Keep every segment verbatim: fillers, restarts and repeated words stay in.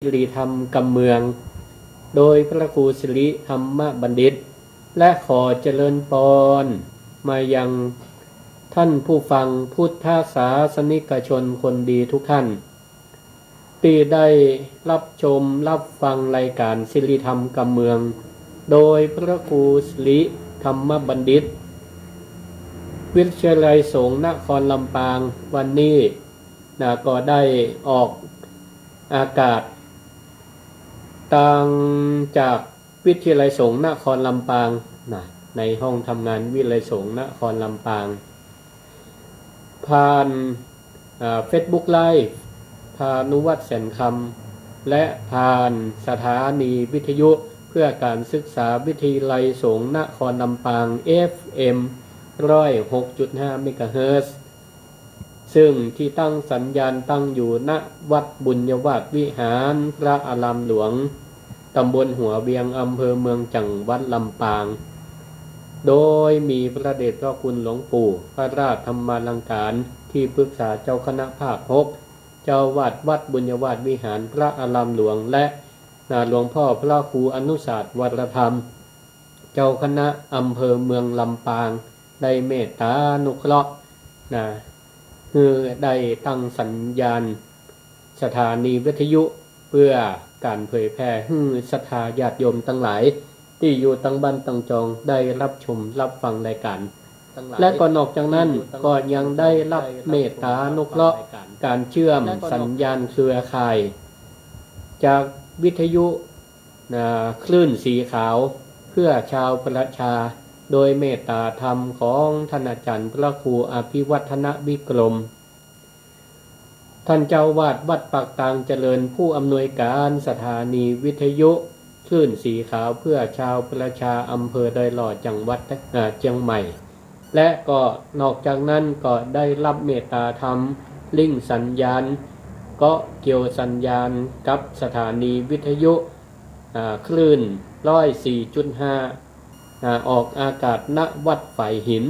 สิริธรรมกำเมือง โดยพระครูสิริธรรมบัณฑิต และขอเจริญปอนมายังท่านผู้ฟังพุทธศาสนิกชนคนดีทุกท่าน ตี้ได้รับชมรับฟังรายการสิริธรรมกำเมือง โดยพระครูสิริธรรมบัณฑิต วิทยาลัยสงฆ์นครลำปาง วันนี้นะ ก็ได้ออกอากาศ ตางจากวิทยาลัยสงฆ์นครลำปางนะ ในห้องทำงานวิทยาลัยสงฆ์นครลำปาง ผ่าน อ่า Facebook Live พานุวัฒน์ แสนคำ และผ่านสถานีวิทยุเพื่อการศึกษาวิทยาลัยสงฆ์นครลำปาง เอฟเอ็ม ร้อยหกจุดห้า เมกะเฮิรตซ์ ซึ่งตี้ตั้งสัญญาณตั้งอยู่ ณ วัดบุญญาวาสวิหาร พระอารามหลวง ตำบลหัวเวียง อำเภอเมือง จังหวัดลำปาง โดยมีพระเดชพระคุณหลวงปู่พระราชธรรมาลังการ ที่ปรึกษาเจ้าคณะภาคหก เจ้าอาวาสวัดบุญญาวาสวิหาร พระอารามหลวง และ อ่า หลวงพ่อพระครูอนุสาสน์ วรธรรม เจ้าคณะอำเภอเมืองลำปาง ได้เมตตาอนุเคราะห์นะ หื้อได้ตั้งสัญญาณสถานีวิทยุ เพื่อการเผยแพร่หื้อศรัทธาญาติโยมตังหลาย ตี้อยู่ตังบ้านตังจองได้รับชมรับฟังรายการ และก็นอกจากนั้นก็ยังได้รับเมตตาอนุเคราะห์การเชื่อมสัญญาณเครือข่าย จากวิทยุ นะ คลื่นสีขาวเพื่อชาวประชา โดยเมตตาธรรมของท่านอาจารย์พระครูอภิวัฒนวิกรม ท่านเจ้าอาวาสวัดปากตางเจริญ ผู้อำนวยการสถานีวิทยุคลื่นสีขาวเพื่อชาวประชา อำเภอดอยหล่อ จังหวัด อ่า เจียงใหม่ และก็นอกจากนั้นก็ได้รับเมตตาธรรมลิงก์สัญญาณ เกาะเกี่ยวสัญญาณกับสถานีวิทยุ อ่า คลื่นร้อยสี่จุดห้า อ่า ออกอากาศ ณ วัดฝายหิน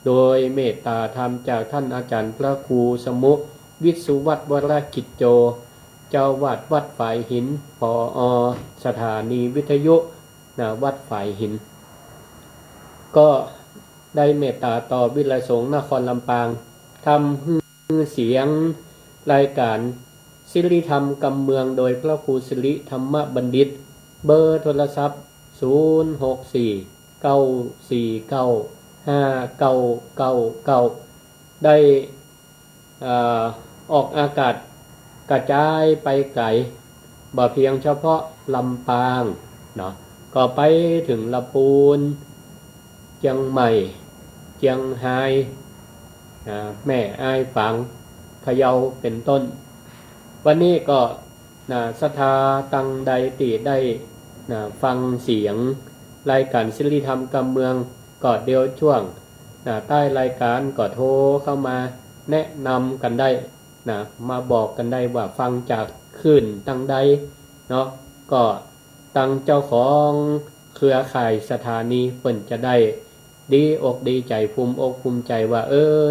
โดยเมตตาธรรมจากท่านอาจารย์พระครูสมุ วิศวัตรวรกิจโจ เจ้าอาวาสวัดฝายหิน ผอ.สถานีวิทยุ นะ วัดฝายหิน ก็ได้เมตตาต่อวิทยาลัยสงฆ์นครลำปาง ทำหื้อเสียงรายการสิริธรรมกำเมือง โดยพระครูสิริธรรมบัณฑิต เบอร์โทรศัพท์ ศูนย์หกสี่ เก้าสี่เก้า ห้าเก้าเก้าเก้า ได้ เอ่อ ออกอากาศกระจายไปไก๋ บ่เพียงเฉพาะลำปางเนาะ ก็ไปเถิงละปูน เจียงใหม่ เจียงฮาย อ่า แม่อายฝาง พะเยา เป๋นต้น วันนี้ก็ นะ ศรัทธาตังใดตี้ได้ นะ ฟังเสียงรายการสิริธรรมกำเมือง ก็เดี๋ยวช่วง นะ ต้านรายการก็โทรเข้ามาแนะนำกั๋นได้ นะ มาบอกกั๋นได้ว่าฟังจากคลื่นตังใดเนาะ ก็ตังเจ้าของเครือข่ายสถานีเปิ้นจะได้ดีอกดีใจ๋ ภูมิอกภูมิใจ๋ว่า เออ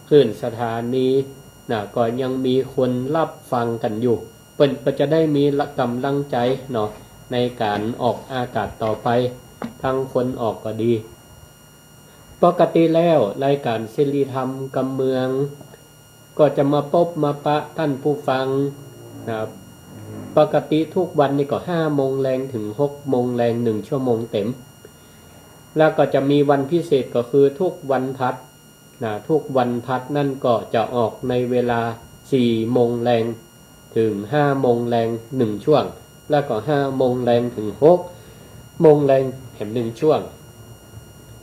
คลื่นสถานี นะ ก็ยังมีคนฮับฟังกั๋นอยู่ เปิ้นก็จะได้มีกำลังใจ๋เนาะ ในก๋านออกอากาศต่อไป ตังคนออกก็ดี ปกติแล้วรายการสิริธรรมกำเมือง ก็จะมาปบมาปะต้านผู้ฟังนะ ปกติกู้วันนี่ก็ห้าโมงแลงเถิงหกโมงแลง นึ่งชั่วโมงเต๋ม แล้วก็จะมีวันพิเศษก็คือกู้วันพฤหัสนะ กู้วันพฤหัสนั้นก็จะออกในเวลาสี่โมงแลงเถิงห้าโมงแลงนึ่งช่วง แล้วก็ห้าโมงแลงเถิงหกโมงแลงแหมนึ่งช่วง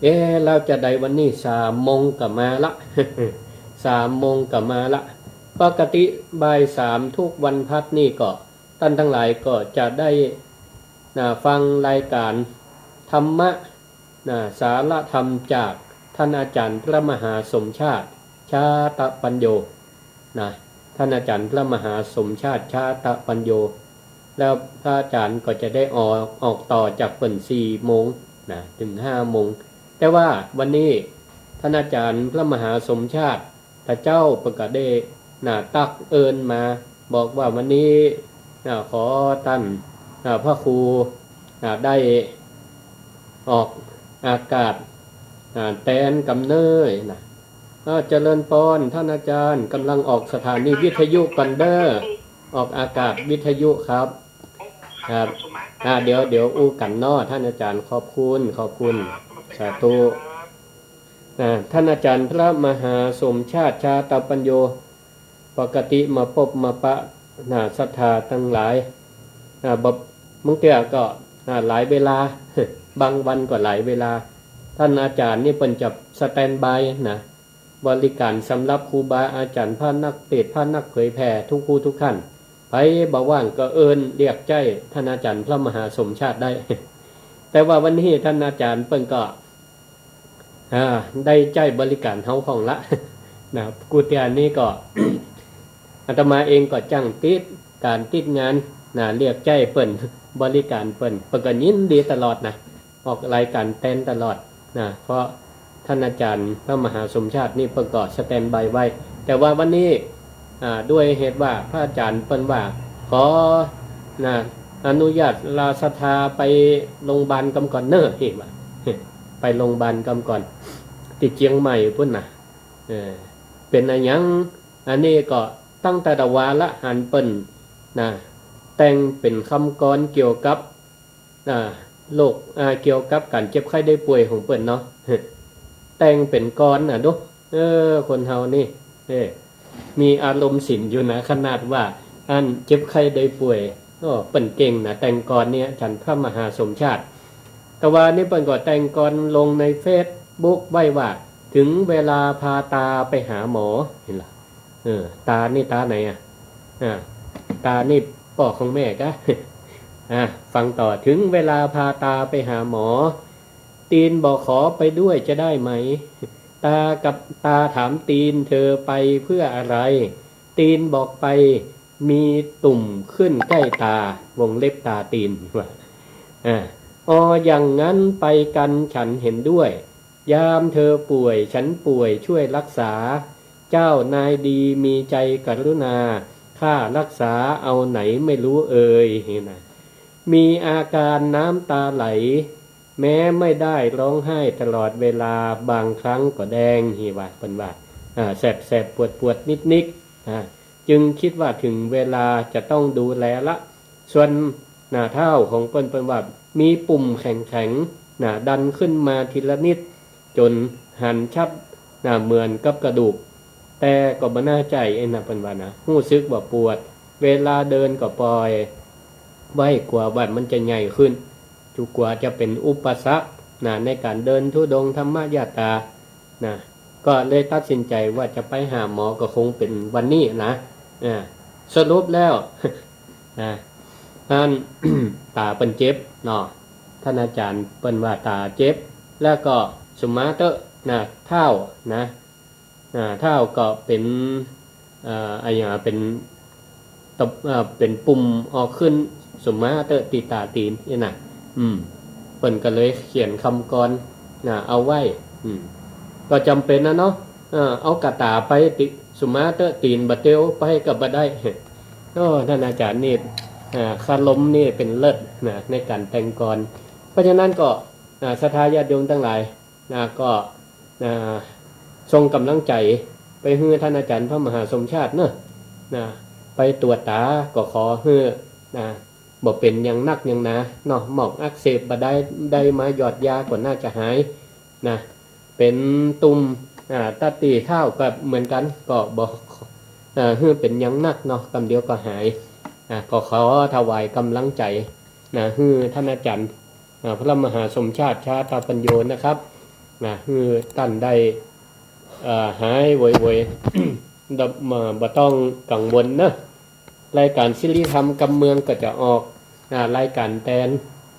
เอ๊ะ แล้วจาใดวันนี้สามโมงก็มาละ สามโมงก็มาละ ปกติบ่ายสามกู้วันพฤหัสนี่ก็ ต้านตังหลายก็จะได้ นะ ฟังรายการธรรมะ นะ สาระธรรมจากต้านอาจ๋ารย์พระมหาสมชาติ ชาตปัญโญ นะ ต้านอาจ๋ารย์พระมหาสมชาติ ชาตปัญโญ แล้วพระอาจ๋ารย์ก็จะได้ออก ออกต่อจากเปิ้นสี่โมงนะ เถิงห้าโมง แต่ว่าวันนี้ต้านอาจ๋ารย์พระมหาสมชาติ พระเจ้าเปิ้นก็ได้ นะ ตักเอิญมา บอกว่าวันนี้ อ่า ขอต้าน อ่า พระครู อ่า ได้ออกอากาศ อ่า แตนกำเน่อนะ อ่า เจริญปอน ต้านอาจ๋ารย์ ก่ำลังออกสถานีวิทยุก่อนเน่อ ออกอากาศวิทยุครับ ครับ อ่า เดี๋ยว เดี๋ยวอู้กั๋นเนาะ ต้านอาจ๋ารย์ ขอบคุณ ขอบคุณ สาธุ อ่า ต้านอาจ๋ารย์พระมหาสมชาติ ชาตปัญโญ ปกติมาปบมาปะ น่าศรัทธาตังหลาย อ่า บ- บางเตื้อก็ อ่า หลายเวลา บางวันก็หลายเวลา ต้านอาจ๋ารย์นี่เปิ้นจะสแตนด์บายนะ บริการสำหรับครูบาอาจ๋ารย์ พระนักเตสน์ พระนักเผยแผ่ กู้ๆ กู้ต้าน ใผบ่ว่างก็เอิ้นเรียกใจ๊ต้านอาจ๋ารย์พระมหาสมชาติได้ แต่ว่าวันนี้ต้านอาจ๋ารย์เปิ้นก็ อ่า ได้ใจ๊บริการเฮาพ่องละ นะ กู้เตื้อนี้ก็ อาตมาเองก็จ้างติดก๋านติดงานนะ เรียกใจ๊เปิ้น บริการเปิ้น เปิ้นก็ยินดีตลอดนะ ออกรายการแตนตลอดนะ เพราะต้านอาจ๋ารย์พระมหาสมชาตินี่เปิ้นก็สแตนด์บายไว้ แต่ว่าวันนี้ อ่า ด้วยเหตุว่าพระอาจ๋ารย์เปิ้นว่า ขอ นะ อนุญาตลาศรัทธาไปโรงบาลกำก่อนเน่อ ว่า ไปโรงบาลกำก่อน ตี้เจียงใหม่ปู๊นนะ เออ เป๋นอะหยัง อันนี้ก็ตั้งแต่ตะวาละหันเปิ้นนะ แต่งเป๋นกำกรอนเกี่ยวกับ อ่า โรค อ่า เกี่ยวกับก๋านเจ็บไข้ได้ป่วยของเปิ้นเนาะ แต่งเป๋นกรอนน่ะดู เออ คนเฮานี่ เออ มีอารมณ์ศิลป์อยู่นะ ขนาดว่าอันเจ็บไข้ได้ป่วย โอ้ เปิ้นเก่งนะ แต่งกรอนเนี่ย อาจ๋ารย์พระมหาสมชาติ ตะวานี้เปิ้นก็แต่งกรอนลงในเฟซบุ๊กไว้ว่า ถึงเวลาพาตาไปหาหมอ หันละ เออ ตานี่ตาไหนอะ อ่า ตานี่ป้อของแม่กะ อ่า ฟังต่อ ถึงเวลาพาตาไปหาหมอ ตีนบอกขอไปด้วยจะได้ไหม ตากับ ตาถามตีนเธอไปเพื่ออะไร ตีนบอกไปมีตุ่มขึ้นใกล้ตา วงเล็บตาตีน ว่า อ่า ออ อย่างนั้นไปกันฉันเห็นด้วย ยามเธอป่วยฉันป่วยช่วยรักษา เจ้านายดีมีใจกรุณา ค่ารักษาเอาไหนไม่รู้เอ่ย นี่นะ มีอาการน้ำตาไหล แม้ไม่ได้ร้องไห้ตลอดเวลา บางครั้งก็แดง นี่ว่า เปิ้นว่า อ่า แสบๆ ปวดๆ นิดๆ อ่า จึงคิดว่าถึงเวลาจะต้องดูแลละ ส่วนหน้าเท้าของเปิ้น เปิ้นว่ามีปุ่มแข็งๆ นะ ดันขึ้นมาทีละนิด จ๋นหันชัดนะ เหมือนกับกระดูก แต่ก็บ่น่าใจ้นะ เปิ้นว่านะ ฮู้สึกว่าปวด เวลาเดินก็ปล่อยไว้ กั๋วว่ามันจะใหญ่ขึ้น จุ กั๋วจะเป๋นอุปสรรคนะ ในก๋านเดินธุดงค์ธรรมยาตรา นะ ก็เลยตัดสินใจ๋ว่าจะไปหาหมอก็คงเป๋นวันนี้นะ อ่า สรุปแล้ว นะ อัน ตาเปิ้นเจ็บเนาะ ต้านอาจ๋ารย์เปิ้นว่าตาเจ็บ แล้วก็สุมาเต๊อะนะ เท้านะ อ่า เท้าก็เป๋น อ่า อะหยัง เป๋น ตบ อ่า เป๋นปุ่มออกขึ้นสุมาเต๊อะตี้ตาตี๋นนี่นะ อืม เปิ้นก็เลยเขียนกำกรอนนะ เอาไว้ อืม ก็จ๋ำเป๋นนะเนาะ เออ เอาก้าต๋าไปตี้สุมาเต๊อะตี๋นบ่าเตียวไปก็บ่ได้ โอ้ ต้านอาจ๋ารย์นี่ อ่า คารมนี่เป๋นเลิศนะ ในก๋านแต่งกรอน เพราะฉะนั้นก็ อ่า ศรัทธาญาติโยมตังหลาย นะ ก็ นะ ส่งก๋ำลังใจ๋ไปหื้อต้านอาจ๋ารย์พระมหาสมชาติเนาะ นะ ไปตรวจตาก็ขอหื้อ นะ บ่เป๋นหยังนักหยังหนาเนาะ หมองอักเสบบ่าใด ได้มาหยอดยาก็น่าจะหาย นะ เป๋นตุ่ม อ่า ตาตี้เท้าก็เหมือนกั๋น ก็บ่ อ่า หื้อเป๋นหยังนักเนาะ กำเดียวก็หาย อ่า ก็ขอถวายก๋ำลังใจ๋ นะ หื้อต้านอาจ๋ารย์ อ่า พระมหาสมชาติ ชาตปัญโญนะครับ นะ หื้อต้านได้ เอ่อ หายไวๆ บ่ บ่ต้องกังวลเนาะ รายก๋านสิริธรรมกำเมืองก็จะออก อ่า รายก๋านแตน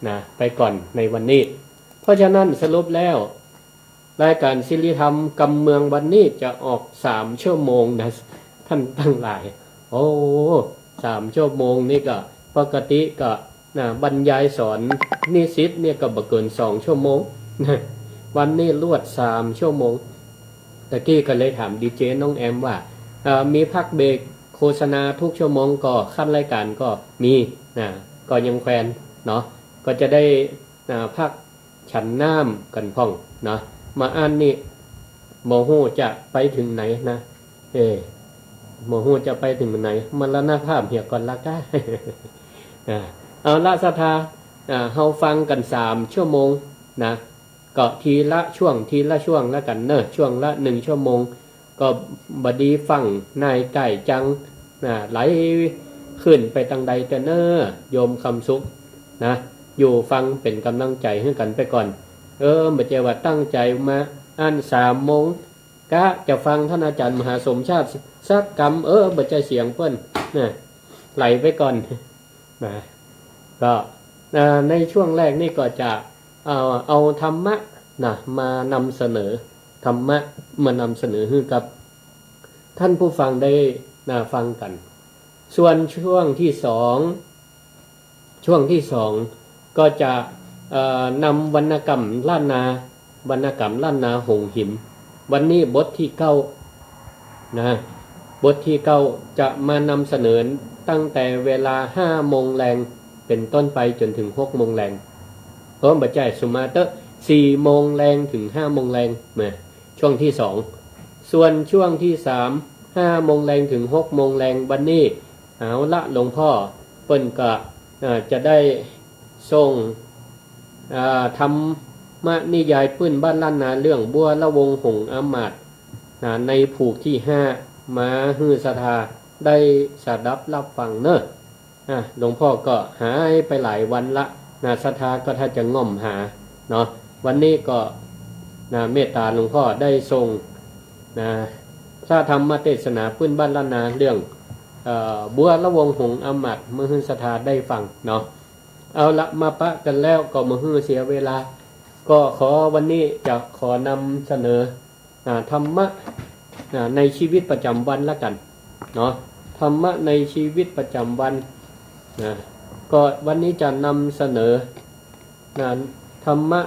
นะ ไปก่อนในวันนี้ เพราะฉะนั้นสรุปแล้ว รายก๋านสิริธรรมกำเมืองวันนี้จะออกสามชั่วโมงนะ ต้านตังหลาย โอ้ สามชั่วโมงนี่ก็ ปกติก็ นะ บรรยายสอนนิสิตเนี่ยก็บ่เกินสองชั่วโมง วันนี้ลวดสามชั่วโมง ตะกี้ก็เลยถามดีเจน้องแอมว่า เอ่อ มีพักเบรก โฆษณาทุกชั่วโมงก็ขั้นรายก๋านก็มีนะ ก็ยังแควนเนาะ ก็จะได้ อ่า พักฉันน้ำกั๋นพ่องเนาะ มาอั้นนี่ บ่ฮู้จะไปเถิงไหนนะ เออ บ่ฮู้จะไปเถิงไหน มรณภาพเหียก่อนละก้า อ่า เอาละศรัทธา อ่า เฮาฟังกั๋นสามชั่วโมงนะ ก็ทีละช่วง ทีละช่วงละกั๋นเนาะ ช่วงละหนึ่งชั่วโมง ก็บ่ดีฟังนายใก้จังนะ ไหลขึ้นไปตังใดเต๊อะเน่อ โยมคำสุขนะ อยู่ฟังเป๋นก๋ำลังใจ๋หื้อกั๋นไปก่อน เออ บ่ใจ้ว่าตั้งใจ๋มาอั้นสามโมง กะจะฟังต้านอาจ๋ารย์มหาสมชาติสักกำ เออ บ่ใจ้เสียงเปิ้นนะ ไหลไปก่อนนะ ก็ อ่า ในช่วงแรกนี่ก็จะ เอา เอาธรรมะนะ มานำเสนอ ธรรมะมานำเสนอหื้อกับต้านผู้ฟังได้นะ ฟังกั๋น ส่วนช่วงที่สอง ช่วงที่สองก็จะ เอ่อ นำวรรณกรรมล้านนา วรรณกรรมล้านนาหงส์หิน วันนี้บทที่เก้านะ บทที่เก้าจะมานำเสนอตั้งแต่เวลาห้าโมงแลงเป๋นต้นไปจ๋นเถิงหกโมงแลง เออ บ่ใจ้ สุมาเต๊อะ สี่โมงแลงเถิงห้าโมงแลงนะ ช่วงที่สอง ส่วนช่วงที่สาม ห้าโมงแลงเถิงหกโมงแลง วันนี้ เอาละ หลวงพ่อเปิ้นก็ อ่า จะได้ส่ง อ่า ธรรมนิยายปื้นบ้านล้านนาเรื่องบัวละวงหงส์อามาตย์นะ ในผูกที่ห้า มาหื้อศรัทธาได้สดับรับฟังเน่อ อ่ะ หลวงพ่อก็หายไปหลายวันละนะ ศรัทธาก็ถ้าจะง่อมหาเนาะ วันนี้ก็นะ เมตตาหลวงพ่อได้ส่งนะ พระธรรมเตสนาปื้นบ้านล้านนาเรื่อง เอ่อ บัวละวงหงส์อามาตย์ มาหื้อศรัทธาได้ฟังเนาะ เอาละ มาปะกั๋นแล้วก็บ่หื้อเสียเวลา ก็ขอวันนี้จะขอนำเสนอ อ่า ธรรมะ อ่า ในชีวิตประจ๋ำวันละกั๋นเนาะ ธรรมะในชีวิตประจ๋ำวันนะ ก็วันนี้จะนำเสนอนะ ธรรมะ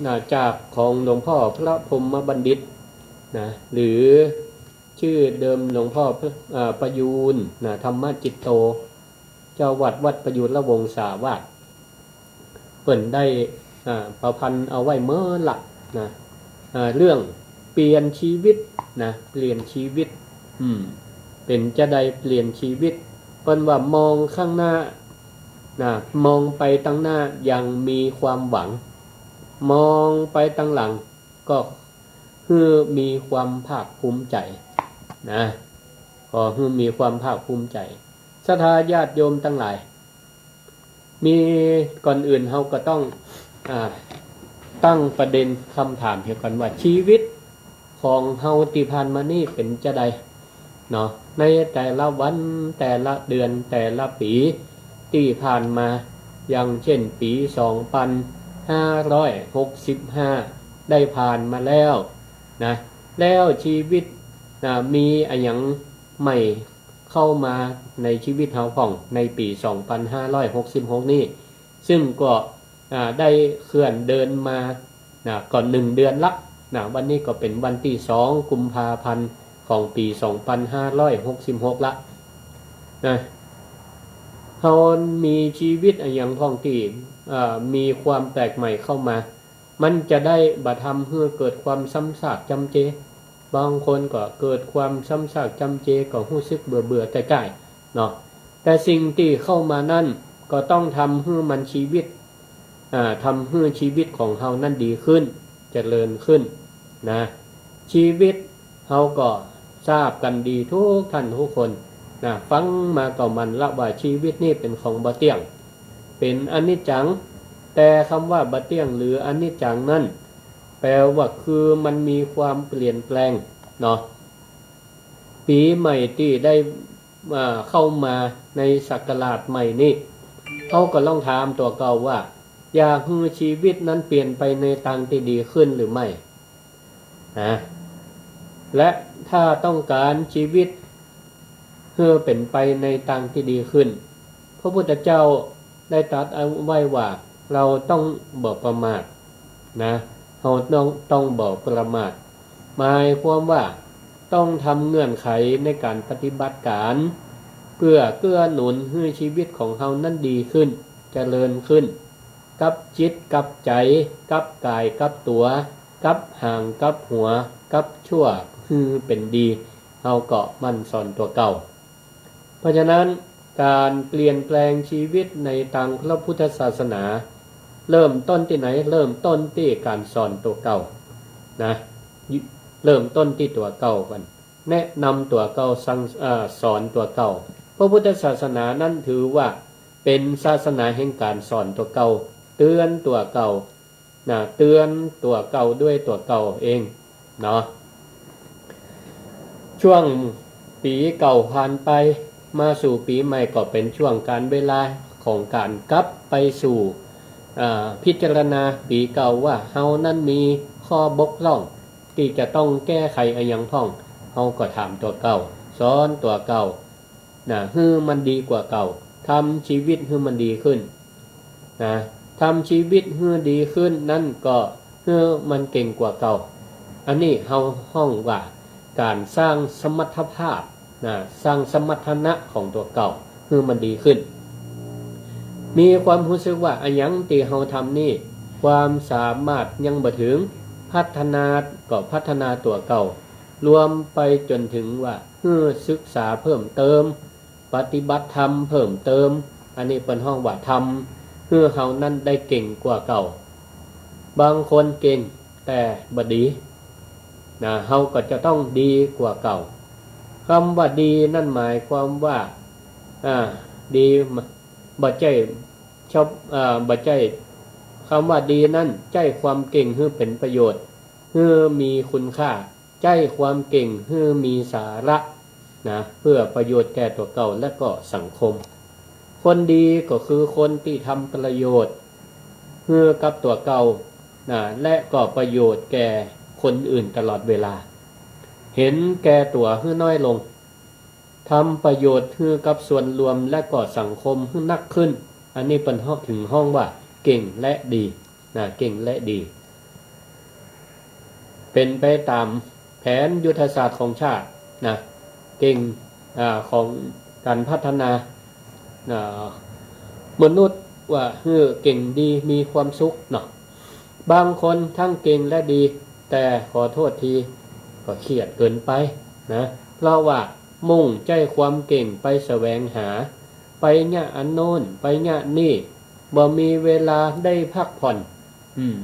นะ จากของหลวงพ่อพระพรหมบัณฑิตนะ หรือชื่อเดิมหลวงพ่อ อ่า ประยูรนะ ธรรมจิตโต เจ้าวัดวัดประยูรวงศาวาส เปิ้นได้ อ่า ประพันธ์เอาไว้เมินละนะ อ่า เรื่องเปลี่ยนชีวิตนะ เปลี่ยนชีวิต อืม เป๋นจาใดเปลี่ยนชีวิต เปิ้นว่ามองข้างหน้านะ มองไปตังหน้าอย่างมีความหวัง มองไปตังหลังก็หื้อมีความภาคภูมิใจ๋นะ ก็หื้อมีความภาคภูมิใจ๋ ศรัทธาญาติโยมตังหลาย มี ก่อนอื่นเฮาก็ต้อง อ่า ตั้งประเด็นกำถามเหียก่อนว่า ชีวิตของเฮาตี้ผ่านมานี่เป๋นจาใดเนาะ ในแต่ละวัน แต่ละเดือน แต่ละปี๋ตี้ผ่านมา อย่างเจ้นปี๋สองปันห้าร้อยหกสิบห้าได้ผ่านมาแล้วนะ แล้วชีวิตนะ มีอะหยังใหม่ เข้ามาในชีวิตเฮาพ่องในปี๋สองปันห้าร้อยหกสิบหกนี่ ซึ่งก็ อ่า ได้เคลื่อนเดินมา นะ ก็หนึ่งเดือนละ นะ วันนี้ก็เป๋นวันตี้สองกุมภาพันธ์ของปี๋สองปันห้าร้อยหกสิบหกละ นะ เฮามีชีวิตอะหยังพ่องตี้ อ่า มีความแปลกใหม่เข้ามา มันจะได้บ่ทำหื้อเกิดความซ้ำซากจำเจ บางคนก็เกิดความซ้ำซากจำเจ ก็ฮู้สึกเบื่อๆ ก้ายๆ เนาะ แต่สิ่งตี้เข้ามานั้นก็ต้องทำหื้อมันชีวิต อ่า ทำหื้อชีวิตของเฮานั้นดีขึ้น เจริญขึ้นนะ ชีวิตเฮาก็ทราบกั๋นดีกู้ต้านกู้คนนะ ฟังมาก็หมั่นละว่าชีวิตนี่เป๋นของบ่เตี้ยง เป๋นอนิจจัง แต่กำว่าบ่เตี้ยงหรืออนิจจังนั้น แปลว่าคือมันมีความเปลี่ยนแปลงเนาะ ปี๋ใหม่ตี้ได้ อ่า เข้ามาในศักราชใหม่นี้ เฮาก็ลองถามตั๋วเก่าว่า อยากหื้อชีวิตนั้นเปลี่ยนไปในตางตี้ดีขึ้นหรือไม่ นะ และถ้าต้องก๋านชีวิตหื้อเป๋นไปในตางตี้ดีขึ้น พระพุทธเจ้าได้ตรัสเอาไว้ว่า เราต้องบ่ประมาทนะ เราต้อง ต้องบ่ประมาท หมายความว่าต้องทำเงื่อนไขในก๋านปฏิบัติก๋าน เพื่อเกื้อหนุนหื้อชีวิตของเฮานั้นดีขึ้น เจริญขึ้น กับจิตกับใจ๋ กับก๋ายกับตั๋ว กับหางกับหัว กับชั่วหื้อเป๋นดี เฮาก็หมั่นสอนตั๋วเก่า เพราะฉะนั้นก๋านเปลี่ยนแปลงชีวิตในตางพระพุทธศาสนา เริ่มต้นตี้ไหน เริ่มต้นตี้ก๋านสอนตั๋วเก่านะ เริ่มต้นตี้ตั๋วเก่าก่อน แนะนำตั๋วเก่า สั่ง เอ่อ สอนตั๋วเก่า พระพุทธศาสนานั้นถือว่าเป๋นศาสนาแห่งก๋านสอนตั๋วเก่า เตือนตั๋วเก่านะ เตือนตั๋วเก่าด้วยตั๋วเก่าเองเนาะ ช่วงปี๋เก่าผ่านไป มาสู่ปี๋ใหม่ก็เป๋นช่วงก๋านเวลาของก๋านกลับไปสู่ อ่า พิจารณาปี๋เก่าว่าเฮานั้นมีข้อบกพร่องตี้จะต้องแก้ไขอะหยังพ่อง เฮาก็ถามตั๋วเก่า สอนตั๋วเก่านะ หื้อมันดีกว่าเก่า ทำชีวิตหื้อมันดีขึ้นนะ ทำชีวิตหื้อดีขึ้นนั้นก็หื้อมันเก่งกว่าเก่า อันนี้เฮาฮ้องว่าก๋านสร้างสมรรถภาพนะ สร้างสมรรถนะของตั๋วเก่าหื้อมันดีขึ้น มีความฮู้สึกว่าอะหยังตี้เฮาทำนี่ ความสามารถยังบ่เถิง พัฒนาก็พัฒนาตั๋วเก่า รวมไปจ๋นเถิงว่าหื้อศึกษาเพิ่มเติม ปฏิบัติธรรมเพิ่มเติม อันนี้เปิ้นฮ้องว่าทำหื้อเฮานั้นได้เก่งกว่าเก่า บางคนเก่งแต่บ่ดีนะ เฮาก็จะต้องดีกว่าเก่า กำว่าดีนั้นหมายความว่า อ่า ดี บ่ใจ้ชอบ อ่า บ่ใจ้ กำว่าดีนั้นใจ๊ความเก่งหื้อเป๋นประโยชน์ หื้อมีคุณค่า ใจ๊ความเก่งหื้อมีสาระนะ เพื่อประโยชน์แก่ตั๋วเก่าและก็สังคม คนดีก็คือคนตี้ทำประโยชน์หื้อกับตั๋วเก่านะ และก็ประโยชน์แก่คนอื่นตลอดเวลา เห็นแก่ตั๋วหื้อน้อยลง ทำประโยชน์หื้อกับส่วนรวมและก็สังคมหื้อนักขึ้น อันนี้เปิ้นฮ้อง เถิงฮ้องว่าเก่งและดีนะ เก่งและดี เป๋นไปต๋ามแผนยุทธศาสตร์ของชาตินะ เก่ง อ่า ของก๋านพัฒนา อ่า มนุษย์ว่าหื้อเก่งดีมีความสุขเนาะ บางคนทั้งเก่งและดี แต่ขอโต้ษที ก็เครียดเกินไปนะ เพราะว่ามุ่งใจ๊ความเก่งไปแสวงหา ไปเยียะอันโน้น ไปเยียะนี่ บ่มีเวลาได้พักผ่อน อืม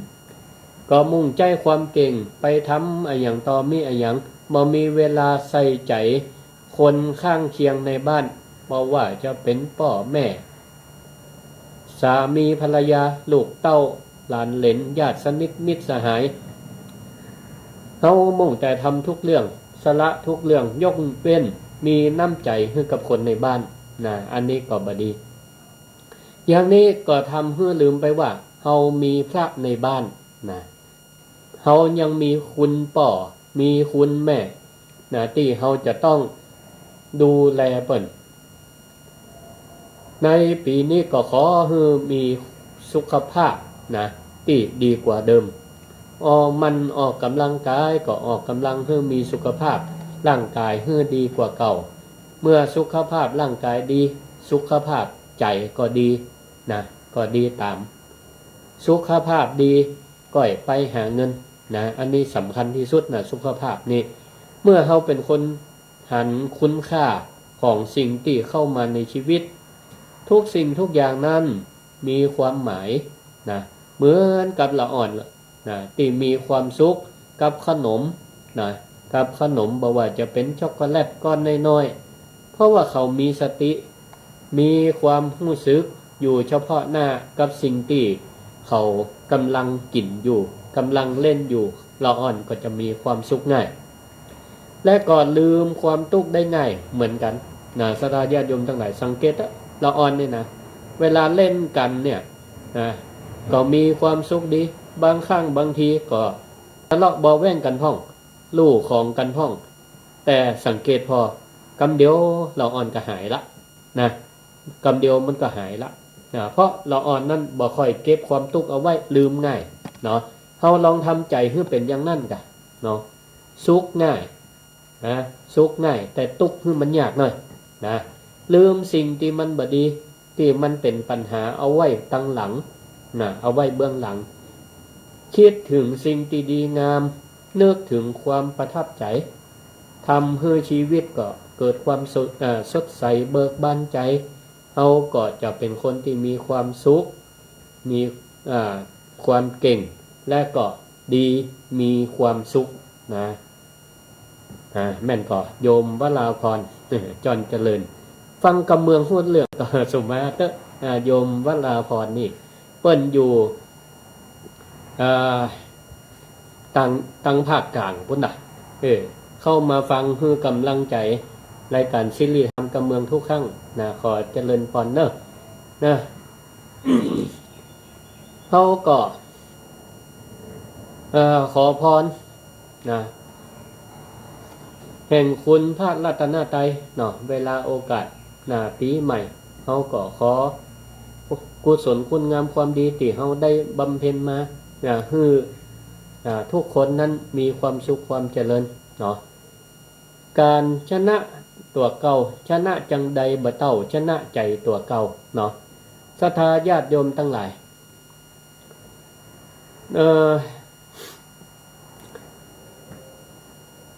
ก็มุ่งใจ๊ความเก่งไปทำอะหยังต่อมิอะหยัง บ่มีเวลาใส่ใจ๋คนข้างเคียงในบ้าน บ่ว่าจะเป๋นป้อแม่ สามีภรรยา ลูกเต้า หลานเหลน ญาติสนิทมิตรสหาย เฮามุ่งแต่ทำทุกเรื่อง สละทุกเรื่อง ยกเว้นมีน้ำใจ๋หื้อกับคนในบ้านนะ อันนี้ก็บ่ดี อย่างนี้ก็ทำหื้อลืมไปว่าเฮามีพระในบ้านนะ เฮายังมีคุณป้อ มีคุณแม่นะ ตี้เฮาจะต้องดูแลเปิ้น ในปี๋นี้ก็ขอหื้อมีสุขภาพนะ ตี้ดีกว่าเดิม ออก หมั่นออกกำลังกายก็ออกกำลังหื้อมีสุขภาพร่างกายหื้อดีกว่าเก่า เมื่อสุขภาพร่างกายดี สุขภาพใจ๋ก็ดีนะ ก็ดีต๋าม สุขภาพดี ก้อยไปหาเงินนะ อันนี้สำคัญตี้สุดนะ สุขภาพนี่ เมื่อเฮาเป๋นคนหันคุณค่าของสิ่งตี้เข้ามาในชีวิต ทุกสิ่งทุกอย่างนั้นมีความหมายนะ เหมือนกับละอ่อนนะ ตี้มีความสุขกับขนมนะ กับขนม บ่ว่าจะเป๋นช็อกโกแลตก้อนน้อยๆ เพราะว่าเขามีสติ มีความฮู้สึกอยู่เฉพาะหน้ากับสิ่งตี้เขาก่ำลังกิ๋นอยู่ ก่ำลังเล่นอยู่ ละอ่อนก็จะมีความสุขง่าย และก็ลืมความตุ๊กข์ได้ง่ายเหมือนกั๋นนะ ศรัทธาญาติโยมตังหลายสังเกตเต๊อะ ละอ่อนนี่นะ เวลาเล่นกั๋นเนี่ยนะ ก็มีความสุขดี บางครั้งบางทีก็ทะเลาะเบาะแว้งกั๋นพ่อง ลู่ของกั๋นพ่อง แต่สังเกตผ่อ กำเดียวละอ่อนก็หายละนะ กำเดียวมันก็หายละนะ เพราะละอ่อนนั้นบ่ค่อยเก็บความตุ๊กข์เอาไว้ ลืมง่ายเนาะ เฮาลองทำใจ๋หื้อเป๋นอย่างนั้นก่ะเนาะ สุขง่ายนะ สุขง่าย แต่ตุ๊กข์หื้อมันยากหน่อยนะ ลืมสิ่งตี้มันบ่ดี ตี้มันเป๋นปัญหา เอาไว้ตังหลัง นะ เอาไว้เบื้องหลัง กึ๊ดเถิงสิ่งตี้ดีงาม นึกเถิงความประทับใจ๋ ทำหื้อจีวิตก็เกิดความสด เอ่อ สดใสเบิกบานใจ๋ เฮาก็จะเป๋นคนตี้มีความสุข มี อ่า ความเก่ง และก็ดี มีความสุขนะ อ่า แม่นก่อ โยมวราภรณ์ เออ จรเจริญ ฟังกำเมืองฮู้เรื่อง ก็สุมาเต๊อะ อ่า โยมวราภรณ์นี่ เปิ้นอยู่ อ่า ตัง ตังภาคกลางปู้นน่ะ เออ เข้ามาฟังหื้อกำลังใจ๋ รายก๋านสิริธรรมกำเมืองทุกครั้งนะ ขอเจริญพรเนอะ นะ เฮาก็ เอ่อ ขอพรนะ แห่งคุณพระรัตนตรัยเนาะ เวลาโอกาสนะ ปี๋ใหม่ เฮาก็ขอกุศลคุณงามความดีตี้เฮาได้บำเพ็ญมานะ หื้อ อ่า ทุกคนนั้นมีความสุขความเจริญเนาะ ก๋านชนะตั๋วเก่า ชนะจังใดบ่เต้า ชนะใจ๋ตั๋วเก่าเนาะ ศรัทธาญาติโยมตังหลาย เอ่อ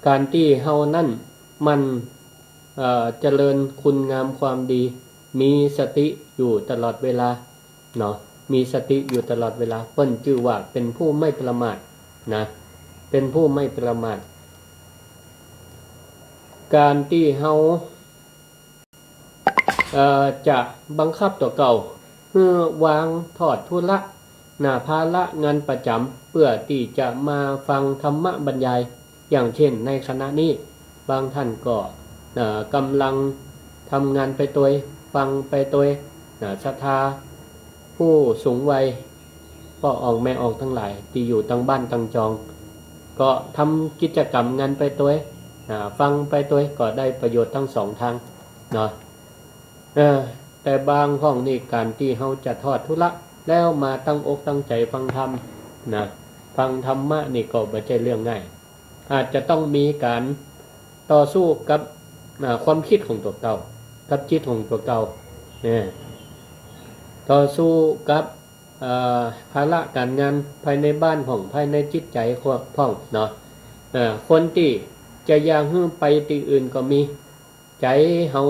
ก๋านตี้เฮานั้นหมั่น เอ่อ เจริญคุณงามความดี มีสติอยู่ตลอดเวลาเนาะ มีสติอยู่ตลอดเวลา เปิ้นจื้อว่าเป๋นผู้ไม่ประมาทนะ เป๋นผู้ไม่ประมาท ก๋านตี้เฮา เอ่อ จะบังคับตั๋วเก่า หื้อวางถอดธุระนะ ภาระงานประจ๋ำ เปื้อตี้จะมาฟังธรรมบรรยาย อย่างเช่นในขณะนี้ บางท่านก็ เอ่อ ก่ำลังทำงานไปตวย ฟังไปตวยนะ ศรัทธาผู้สูงวัย ป้ออ่องแม่อ่องตังหลายตี้อยู่ตังบ้านตังจอง ก็ทำกิจก๋รรมงานไปตวยนะ ฟังไปตวย ก็ได้ประโยชน์ตังสองตางเนาะ เออ แต่บางพ่องนี่ก๋านตี้เฮาจะถอดธุระ แล้วมาตั้งอกตั้งใจ๋ฟังธรรมนะ ฟังธรรมะนี่ก็บ่ใจ้เรื่องง่าย อาจจะต้องมีก๋านต่อสู้กับ อ่า ความกึ๊ดของตั๋วเก่า กับจิตของตั๋วเก่า เนี่ย ต่อสู้กับ เอ่อ ภาระก๋านงานภายในบ้านพ่อง ภายในจิตใจ๋พ่องเนาะ เอ่อ คนตี้จะอยากหื้อไปตี้อื่นก็มี ใจ๋เฮา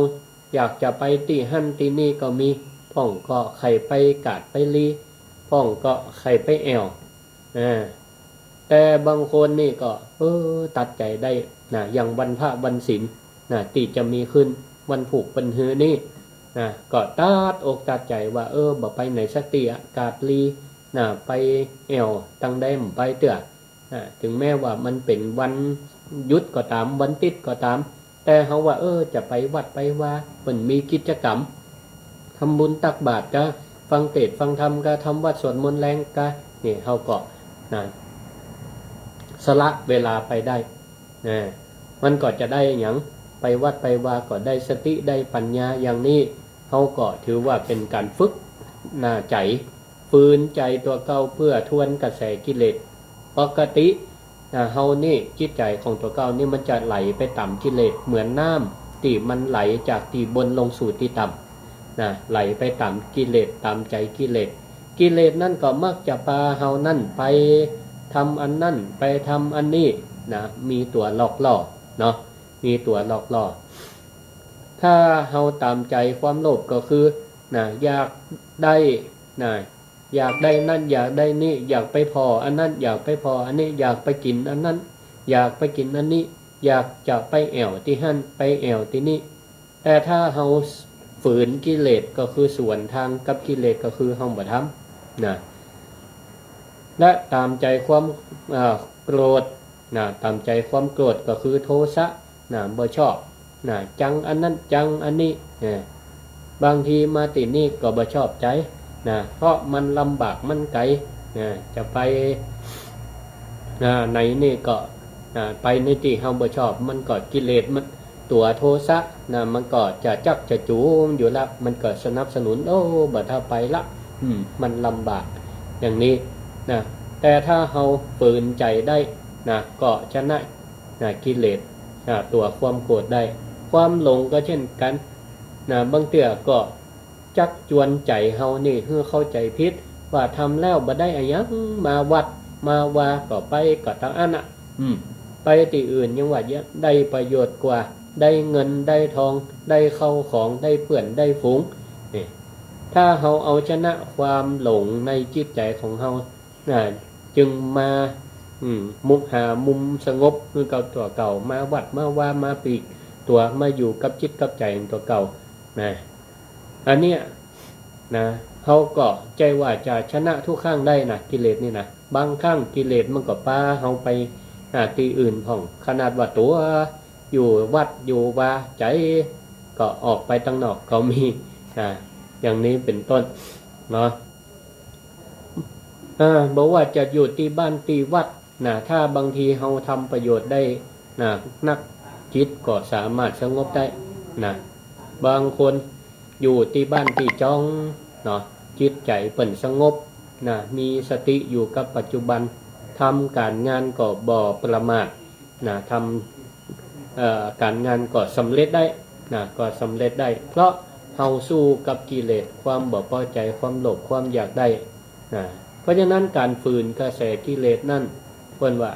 อยากจะไปตี้หั้นตี้นี่ก็มี พ่องก็ใค่ไปกาดไปลี พ่องก็ใค่ไปแอ่ว อ่า แต่บางคนนี่ก็ เออ ตัดใจ๋ได้นะ อย่างวันพระวันศีลนะ ตี้จะมีขึ้นวันพูกวันฮือนี่นะ ก็ตัดอกตัดใจ๋ว่า เออ บ่ไปไหนสักตี้อะ กาดลีนะ ไปแอ่วตังใดบ่ไปเตื้อ อ่า เถิงแม้ว่ามันเป๋นวันหยุดก็ต๋าม วันติ๊ดก็ต๋าม แต่เฮาว่า เออ จะไปวัดไปวา เปิ้นมีกิจก๋รรม ทำบุญตักบาตรกา ฟังเตสน์ฟังธรรมกา ทำวัตรสวดมนต์แลงกา นี่เฮาก็นะ สละเวลาไปได้นะ มันก็จะได้หยัง ไปวัดไปวาก็ได้สติได้ปัญญาอย่างนี้ เฮาก็ถือว่าเป๋นก๋านฝึกนะ ใจ๋ ฝืนใจ๋ตั๋วเก่าเปื้อทวนกระแสกิเลส ปกตินะ เฮานี่ จิตใจ๋ของตั๋วเก่านี่มันจะไหลไปต๋ามกิเลส เหมือนน้ำตี้มันไหลจากตี้บนลงสู่ตี้ต่ำนะ ไหลไปต๋ามกิเลส ต๋ามใจ๋กิเลส กิเลสนั้นก็มักจะปาเฮานั้นไปทำอันนั้น ไปทำอันนี้นะ มีตั๋วหลอกล่อเนาะ มีตั๋วหลอกล่อ ถ้าเฮาต๋ามใจ๋ความโลภก็คือนะ อยากได้นะ อยากได้นั้น อยากได้นี้ อยากไปผ่ออันนั้น อยากไปผ่ออันนี้ อยากไปกิ๋นอันนั้น อยากไปกิ๋นอันนี้ อยากจะไปแอ่วตี้หั้น ไปแอ่วตี้นี่ แต่ถ้าเฮาฝืนกิเลสก็คือสวนตางกับกิเลส ก็คือเฮาบ่ทำนะ และต๋ามใจ๋ความ อ่า โกรธนะ ต๋ามใจ๋ความโกรธก็คือโทสะนะ บ่ชอบนะ จังอันนั้น จังอันนี้ เออ บางทีมาตี้นี่ก็บ่ชอบใจ๋นะ เพราะมันลำบากมันไก๋นะ จะไปนะ ไหนนี่ก็นะ ไปในตี้เฮาบ่ชอบ มันก็กิเลสมัน ตั๋วโทสะนะ มันก็จะจักจะจูงอยู่ละ มันก็สนับสนุน โอ้ บ่ถ้าไปละ อืม มันลำบาก อย่างนี้นะ แต่ถ้าเฮาฝืนใจ๋ได้นะ ก็ชนะนะ กิเลสนะ ตั๋วความโกรธได้ ความหลงก็เช่นกั๋น นะ บางเตื้อก็จักจวนใจ๋เฮานี่หื้อเข้าใจ๋ผิด ว่าทำแล้วบ่ได้อะหยัง มาวัดมาวาก็ไปก็ตางอั้นน่ะ อืม ไปตี้อื่นยังว่าได้ประโยชน์กว่า ได้เงินได้ทอง ได้เข้าของ ได้เปื้อนได้ฝูง นี่ ถ้าเฮาเอาชนะความหลงในจิตใจ๋ของเฮา นะ จึงมา อืม มุกหามุมสงบคือเก่าตั๋วเก่า มาวัดมาวา มาปลีกตั๋ว มาอยู่กับจิตกับใจ๋ตั๋วเก่า นะ อันเนี้ย นะ เฮาก็ใจ้ว่าจะชนะทุกครั้งได้นะ กิเลสนี่นะ บางครั้งกิเลสมันก็ปาเฮาไป อ่า ตี้อื่นพ่อง ขนาดว่าตั๋วอยู่วัดอยู่วา ใจ๋ก็ออกไปตางนอกก็มี อ่า อย่างนี้เป๋นต้น เนาะ อ่า บ่ว่าจะอยู่ตี้บ้านตี้วัด นะ ถ้าบางทีเฮาทำประโยชน์ได้ นะ นัก จิตก็สามารถสงบได้ นะ บางคนอยู่ตี้บ้านตี้จ๊อง เนาะ จิตใจ๋เปิ้นสงบ นะ มีสติอยู่กับปัจจุบัน ทำก๋านงานก็บ่ประมาท นะ ทำ เอ่อ ก๋านงานก็สำเร็จได้ นะ ก็สำเร็จได้ เพราะเฮาสู้กับกิเลส ความบ่พอใจ๋ ความโลภ ความอยากได้ นะ เพราะฉะนั้นก๋านฝืนกระแสกิเลสนั้น เปิ้นว่า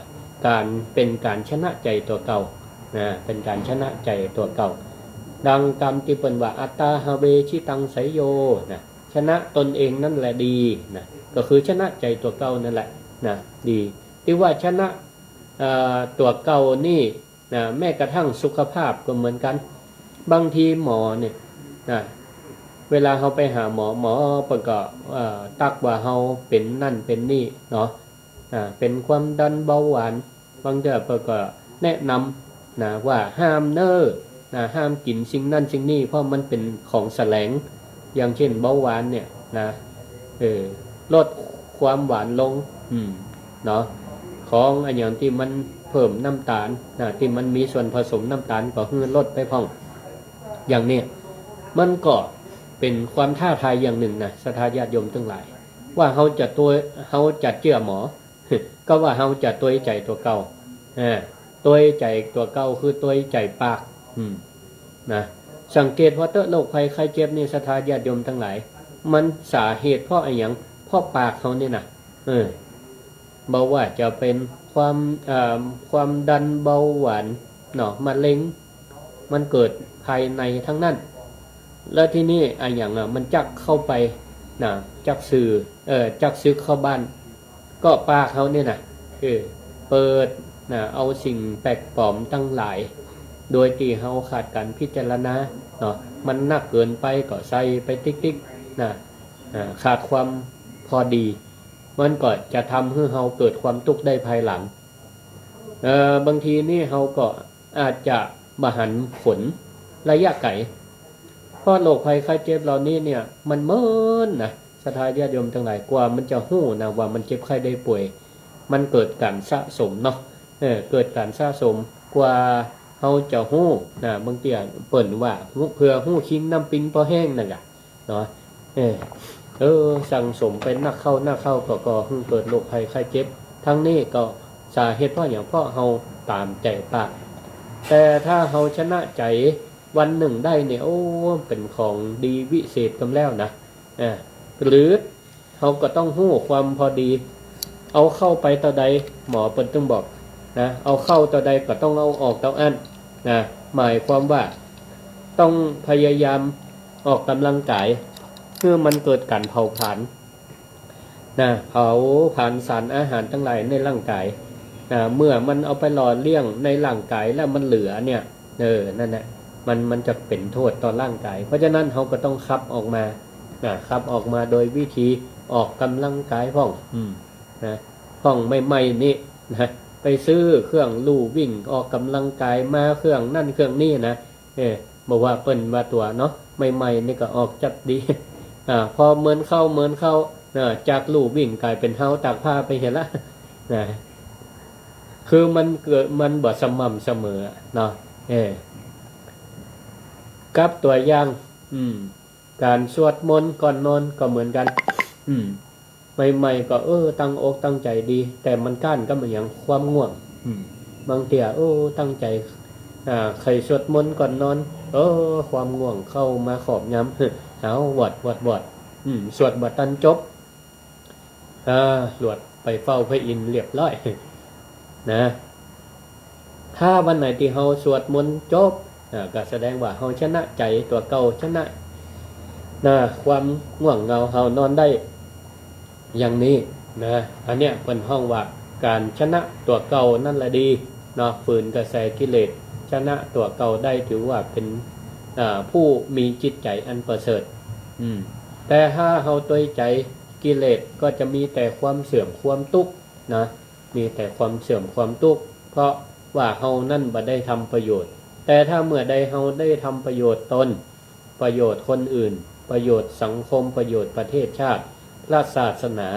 ก๋าน เป๋นก๋านชนะใจ๋ตั๋วเก่า นะ เป๋นก๋านชนะใจ๋ตั๋วเก่า ดังกำตี้เปิ้นว่า อัตตาหะเว จิตัง ไสยโย นะ ชนะตนเองนั่นแหละดี นะ ก็คือชนะใจ๋ตั๋วเก่านั่นแหละ นะ ดี ตี้ว่าชนะ เอ่อ ตั๋วเก่านี่ นะ แม้กระทั่งสุขภาพก็เหมือนกั๋น บางทีหมอเนี่ย นะ เวลาเฮาไปหาหมอ หมอเปิ้นก็ เอ่อ ตั๊กว่าเฮาเป๋นนั่นเป๋นนี่ เนาะ อ่า เป๋นความดันเบาหวาน บางเตื้อเปิ้นก็แนะนำ นะ ว่าห้ามเน่อ นะ ห้ามกิ๋นสิ่งนั้นสิ่งนี้ เพราะมันเป๋นของแสลง อย่างเช่นเบาหวานเนี่ย นะ เออ ลดความหวานลง อืม เนาะ ของอะหยังตี้มันเพิ่มน้ำต๋าล นะ ตี้มันมีส่วนผสมน้ำต๋าล ก็หื้อลดไปพ่อง อย่างเนี้ย มันก็เป๋นความท้าทายอย่างนึ่งนะ ศรัทธาญาติโยมตังหลาย ว่าเฮาจะตวย เฮาจะเจื้อหมอ ก็ว่าเฮาจะตวยใจ๋ตั๋วเก่า อ่า ตวยใจ๋ตั๋วเก่าคือตวยใจ๋ปาก อืม นะ สังเกตว่าเต๊อะ โรคภัยไข้เจ็บนี่ ศรัทธาญาติโยมตังหลาย มันสาเหตุเพราะอะหยัง เพราะปากเฮานี่นะ เออ บ่ว่าจะเป๋นความ เอ่อ ความดันเบาหวาน เนาะ มะเร็ง มันเกิดภายในตังนั้น แล้วทีนี้อะหยังอะ มันจักเข้าไป นะ จักสืบ เอ่อ จักซึกเข้าบ้าน ก็ปากเฮานี่นะ เออ เปิด นะ เอาสิ่งแปลกปลอมตังหลาย โดยตี้เฮาขาดก๋านพิจารณา เนาะ มันนักเกินไปก็ใส่ไปติ๊กๆ นะ อ่า ขาดความพอดี มันก็จะทำหื้อเฮาเกิดความตุ๊กข์ได้ภายหลัง เอ่อ บางทีนี่เฮาก็อาจจะบ่หันผลระยะไก๋ เพราะโรคภัยไข้เจ็บเหล่านี้เนี่ย มันเมินนะ ศรัทธาญาติโยมตังหลาย กว่ามันจะฮู้นะว่ามันเจ็บไข้ได้ป่วย มันเกิดก๋านสะสมเนาะ เออ เกิดก๋านสะสม กว่าเฮาจะฮู้นะ บางเตื้อเปิ้นว่า ฮู้ เผื่อฮู้คิงน้ำปิงปอแห้งนั่นกะ เนาะ เออ เออ สั่งสมไปนักเข้านักเข้าก็ ก่อหื้อเกิดโรคภัยไข้เจ็บ ตังนี้ก็สาเหตุเพราะหยัง เพราะเฮาต๋ามใจ๋ปาก แต่ถ้าเฮาชนะใจ๋วันนึ่งได้เนี่ย โอ้ เป๋นของดีวิเศษกำแล้วนะ อ่า หรือเฮาก็ต้องฮู้ความพอดี เอาเข้าไปเต้าใด หมอเปิ้นตึงบอกนะ เอาเข้าเต้าใดก็ต้องเอาออกเต้าอั้นนะ หมายความว่าต้องพยายามออกกำลังกาย เพื่อมันเกิดก๋านเผาผลาญนะ เผาผลาญสารอาหารตังหลายในร่างกายนะ เมื่อมันเอาไปหล่อเลี้ยงในร่างกายแล้วมันเหลือเนี่ย เออ นั่นแหละ มัน มันจะเป๋นโทษต่อร่างกาย เพราะฉะนั้นเฮาก็ต้องขับออกมานะ ขับออกมาโดยวิธีออกกำลังกายพ่อง อืม นะ พ่องใหม่ๆ นี่นะ ไปซื้อเครื่องลู่วิ่งออกกำลังกายมา เครื่องนั่นเครื่องนี้นะ เออ บ่ว่าเปิ้นว่าตั๋วเนาะ ใหม่ๆ นี่ก็ออกจัดดี อ่า พอเมินเข้า เมินเข้า อ่า จากลู่วิ่งก๋ายเป๋นฮาวตากผ้าไปเหียละ นะ คือมันเกิด มันบ่สม่ำเสมอเนาะ เออ กับตั๋วอย่าง อืม ก๋านสวดมนต์ก่อนนอนก็เหมือนกั๋น อืม ใหม่ๆ ก็ เออ ตั้งอกตั้งใจ๋ดี แต่มันก้านกับอะหยัง ความง่วง อืม บางเตื้อ โอ้ ตั้งใจ๋ อ่า ใค่สวดมนต์ก่อนนอน เออ ความง่วงเข้ามาครอบงำ หาววอดวอดวอด อืม สวดบ่ตันจบ อ่า หลวดไปเฝ้าพระอินทร์เรียบร้อย นะ ถ้าวันไหนตี้เฮาสวดมนต์จบ อ่า ก็แสดงว่าเฮาชนะใจ๋ตั๋วเก่า ชนะ นะ ความง่วงเหงาหาวนอนได้ อย่างนี้นะ อันเนี้ยเปิ้นฮ้องว่าก๋านชนะตั๋วเก่านั่นแหละดีเนาะ ฝืนกระแสกิเลส ชนะตั๋วเก่าได้ถือว่าเป๋น อ่า ผู้มีจิตใจ๋อันประเสริฐ อืม แต่ถ้าเฮาตวยใจ๋กิเลสก็จะมีแต่ความเสื่อมความตุ๊กข์นะ มีแต่ความเสื่อมความตุ๊กข์ เพราะว่าเฮานั้นบ่ได้ทำประโยชน์ แต่ถ้าเมื่อใดเฮาได้ทำประโยชน์ตน ประโยชน์คนอื่น ประโยชน์สังคม ประโยชน์ประเทศชาติ พระศาสนา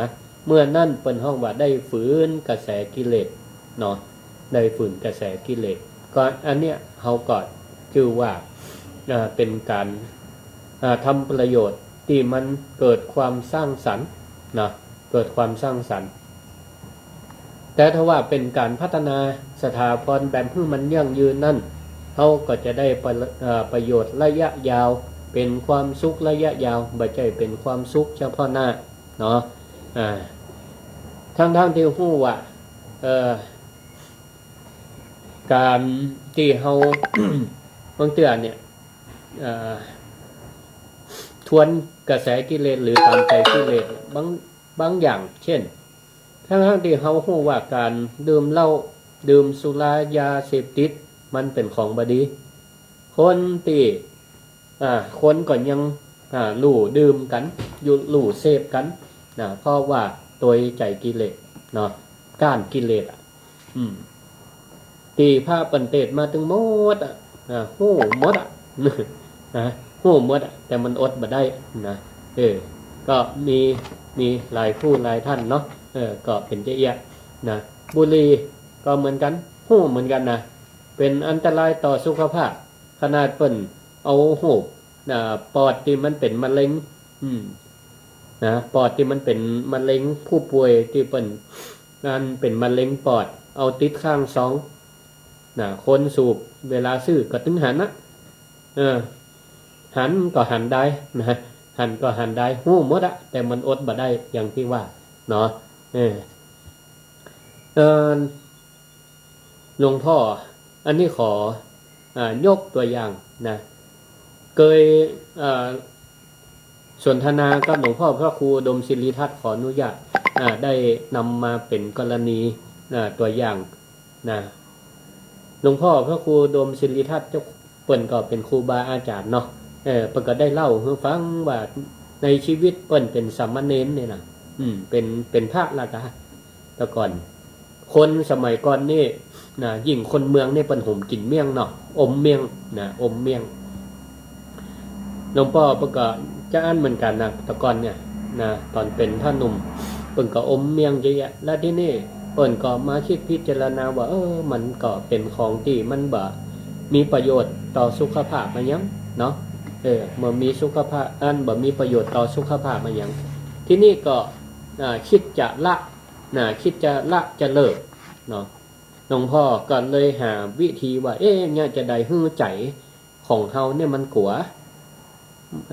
เมื่อนั้นเปิ้นฮ้องว่าได้ฝืนกระแสกิเลสเนาะ ได้ฝืนกระแสกิเลส ก็อันเนี้ยเฮาก็จื้อว่า อ่า เป๋นก๋าน อ่า ทำประโยชน์ตี้มันเกิดความสร้างสรรค์เนาะ เกิดความสร้างสรรค์ แต่ถ้าว่าเป๋นก๋านพัฒนาสถาพรแบบหื้อมันยั่งยืนนั้น เฮาก็จะได้ประ เอ่อ ประโยชน์ระยะยาว เป๋นความสุขระยะยาว บ่ใจ้เป๋นความสุขเฉพาะหน้าเนาะ อ่า ทั้งๆ ตี้ฮู้ว่า เอ่อ ก๋านตี้เฮา บางเทื่อเนี่ย เอ่อ ทวนกระแสกิเลสหรือต๋ามใจ๋กิเลส บาง บางอย่าง เช่น ทั้งๆ ตี้เฮาฮู้ว่าก๋านดื่มเหล้า ดื่มสุรา ยาเสพติด มันเป๋นของบ่ดี คนตี้ อ่า คนก็ยัง อ่า หลู่ดื่มกั๋น อยู่ หลู่เสพกั๋นนะ เพราะว่าตวยใจ๋กิเลสเนาะ ก้านกิเลสอะ อืม ตี้พระเปิ้นเตศน์มาตึงหมดอะ อ่า ฮู้หมดอะ นะ ฮู้หมดอะ แต่มันอดบ่ได้นะ เออ ก็มี มีหลายผู้หลายต้านเนาะ เออ ก็เป๋นจะอี้นะ บุหรี่ก็เหมือนกั๋น ฮู้เหมือนกั๋นนะ เป๋นอันตรายต่อสุขภาพ ขนาดเปิ้นเอาฮูป อ่า ปอดตี้มันเป๋นมะเร็ง อืม นะ ปอดตี้มันเป๋นมะเร็ง ผู้ป่วยตี้เปิ้น อันเป๋นมะเร็งปอด เอาติดข้างซอง นะ คนสูบ เวลาซื้อก็ตึงหันนะ เออ หันก็หันได้นะ หันก็หันได้ ฮู้หมดอะ แต่มันอดบ่ได้ อย่างตี้ว่าเนาะ เออ เออ หลวงพ่อ อันนี้ขอ อ่า ยกตั๋วอย่างนะ เกย อ่า สนทนากับหลวงพ่อพระครูอุดมศิริทัตน์ ขออนุญาต อ่า ได้นำมาเป๋นกรณี อ่า ตั๋วอย่างนะ หลวงพ่อพระครูอุดมศิริทัตน์เจ้า เปิ้นก็เป๋นครูบาอาจ๋ารย์เนาะ เออ เปิ้นก็ได้เล่าหื้อฟังว่าในชีวิตเปิ้นเป๋นสามเณรเนี่ยนะ อืม เป๋น เป๋นพระละกะ แต่ก่อน คนสมัยก่อนนี่นะ ยิ่งคนเมืองนี่เปิ้นหุมกิ๋นเมี่ยงเนาะ อมเมี่ยงนะ อมเมี่ยง หลวงป้อเปิ้นก็จะอั้นเหมือนกั๋นนะ แต่ก่อนเนี่ยนะ ต๋อนเป๋นพระหนุ่ม เปิ้นก็อมเมี่ยงจะอี้ แล้วทีนี้เปิ้นก็มาคิดพิจารณาว่า เออ มันก็เป๋นของตี้มันบ่มีประโยชน์ต่อสุขภาพอะหยังเนาะ เออ บ่มีสุขภาพ อันบ่มีประโยชน์ต่อสุขภาพอะหยัง ทีนี้ก็ อ่า คิดจะละ นะ คิดจะละจะเลิกเนาะ หลวงพ่อก็เลยหาวิธีว่า เอ๊ะ เยียะจะใดหื้อใจ๋ของเฮาเนี่ยมันกั๋ว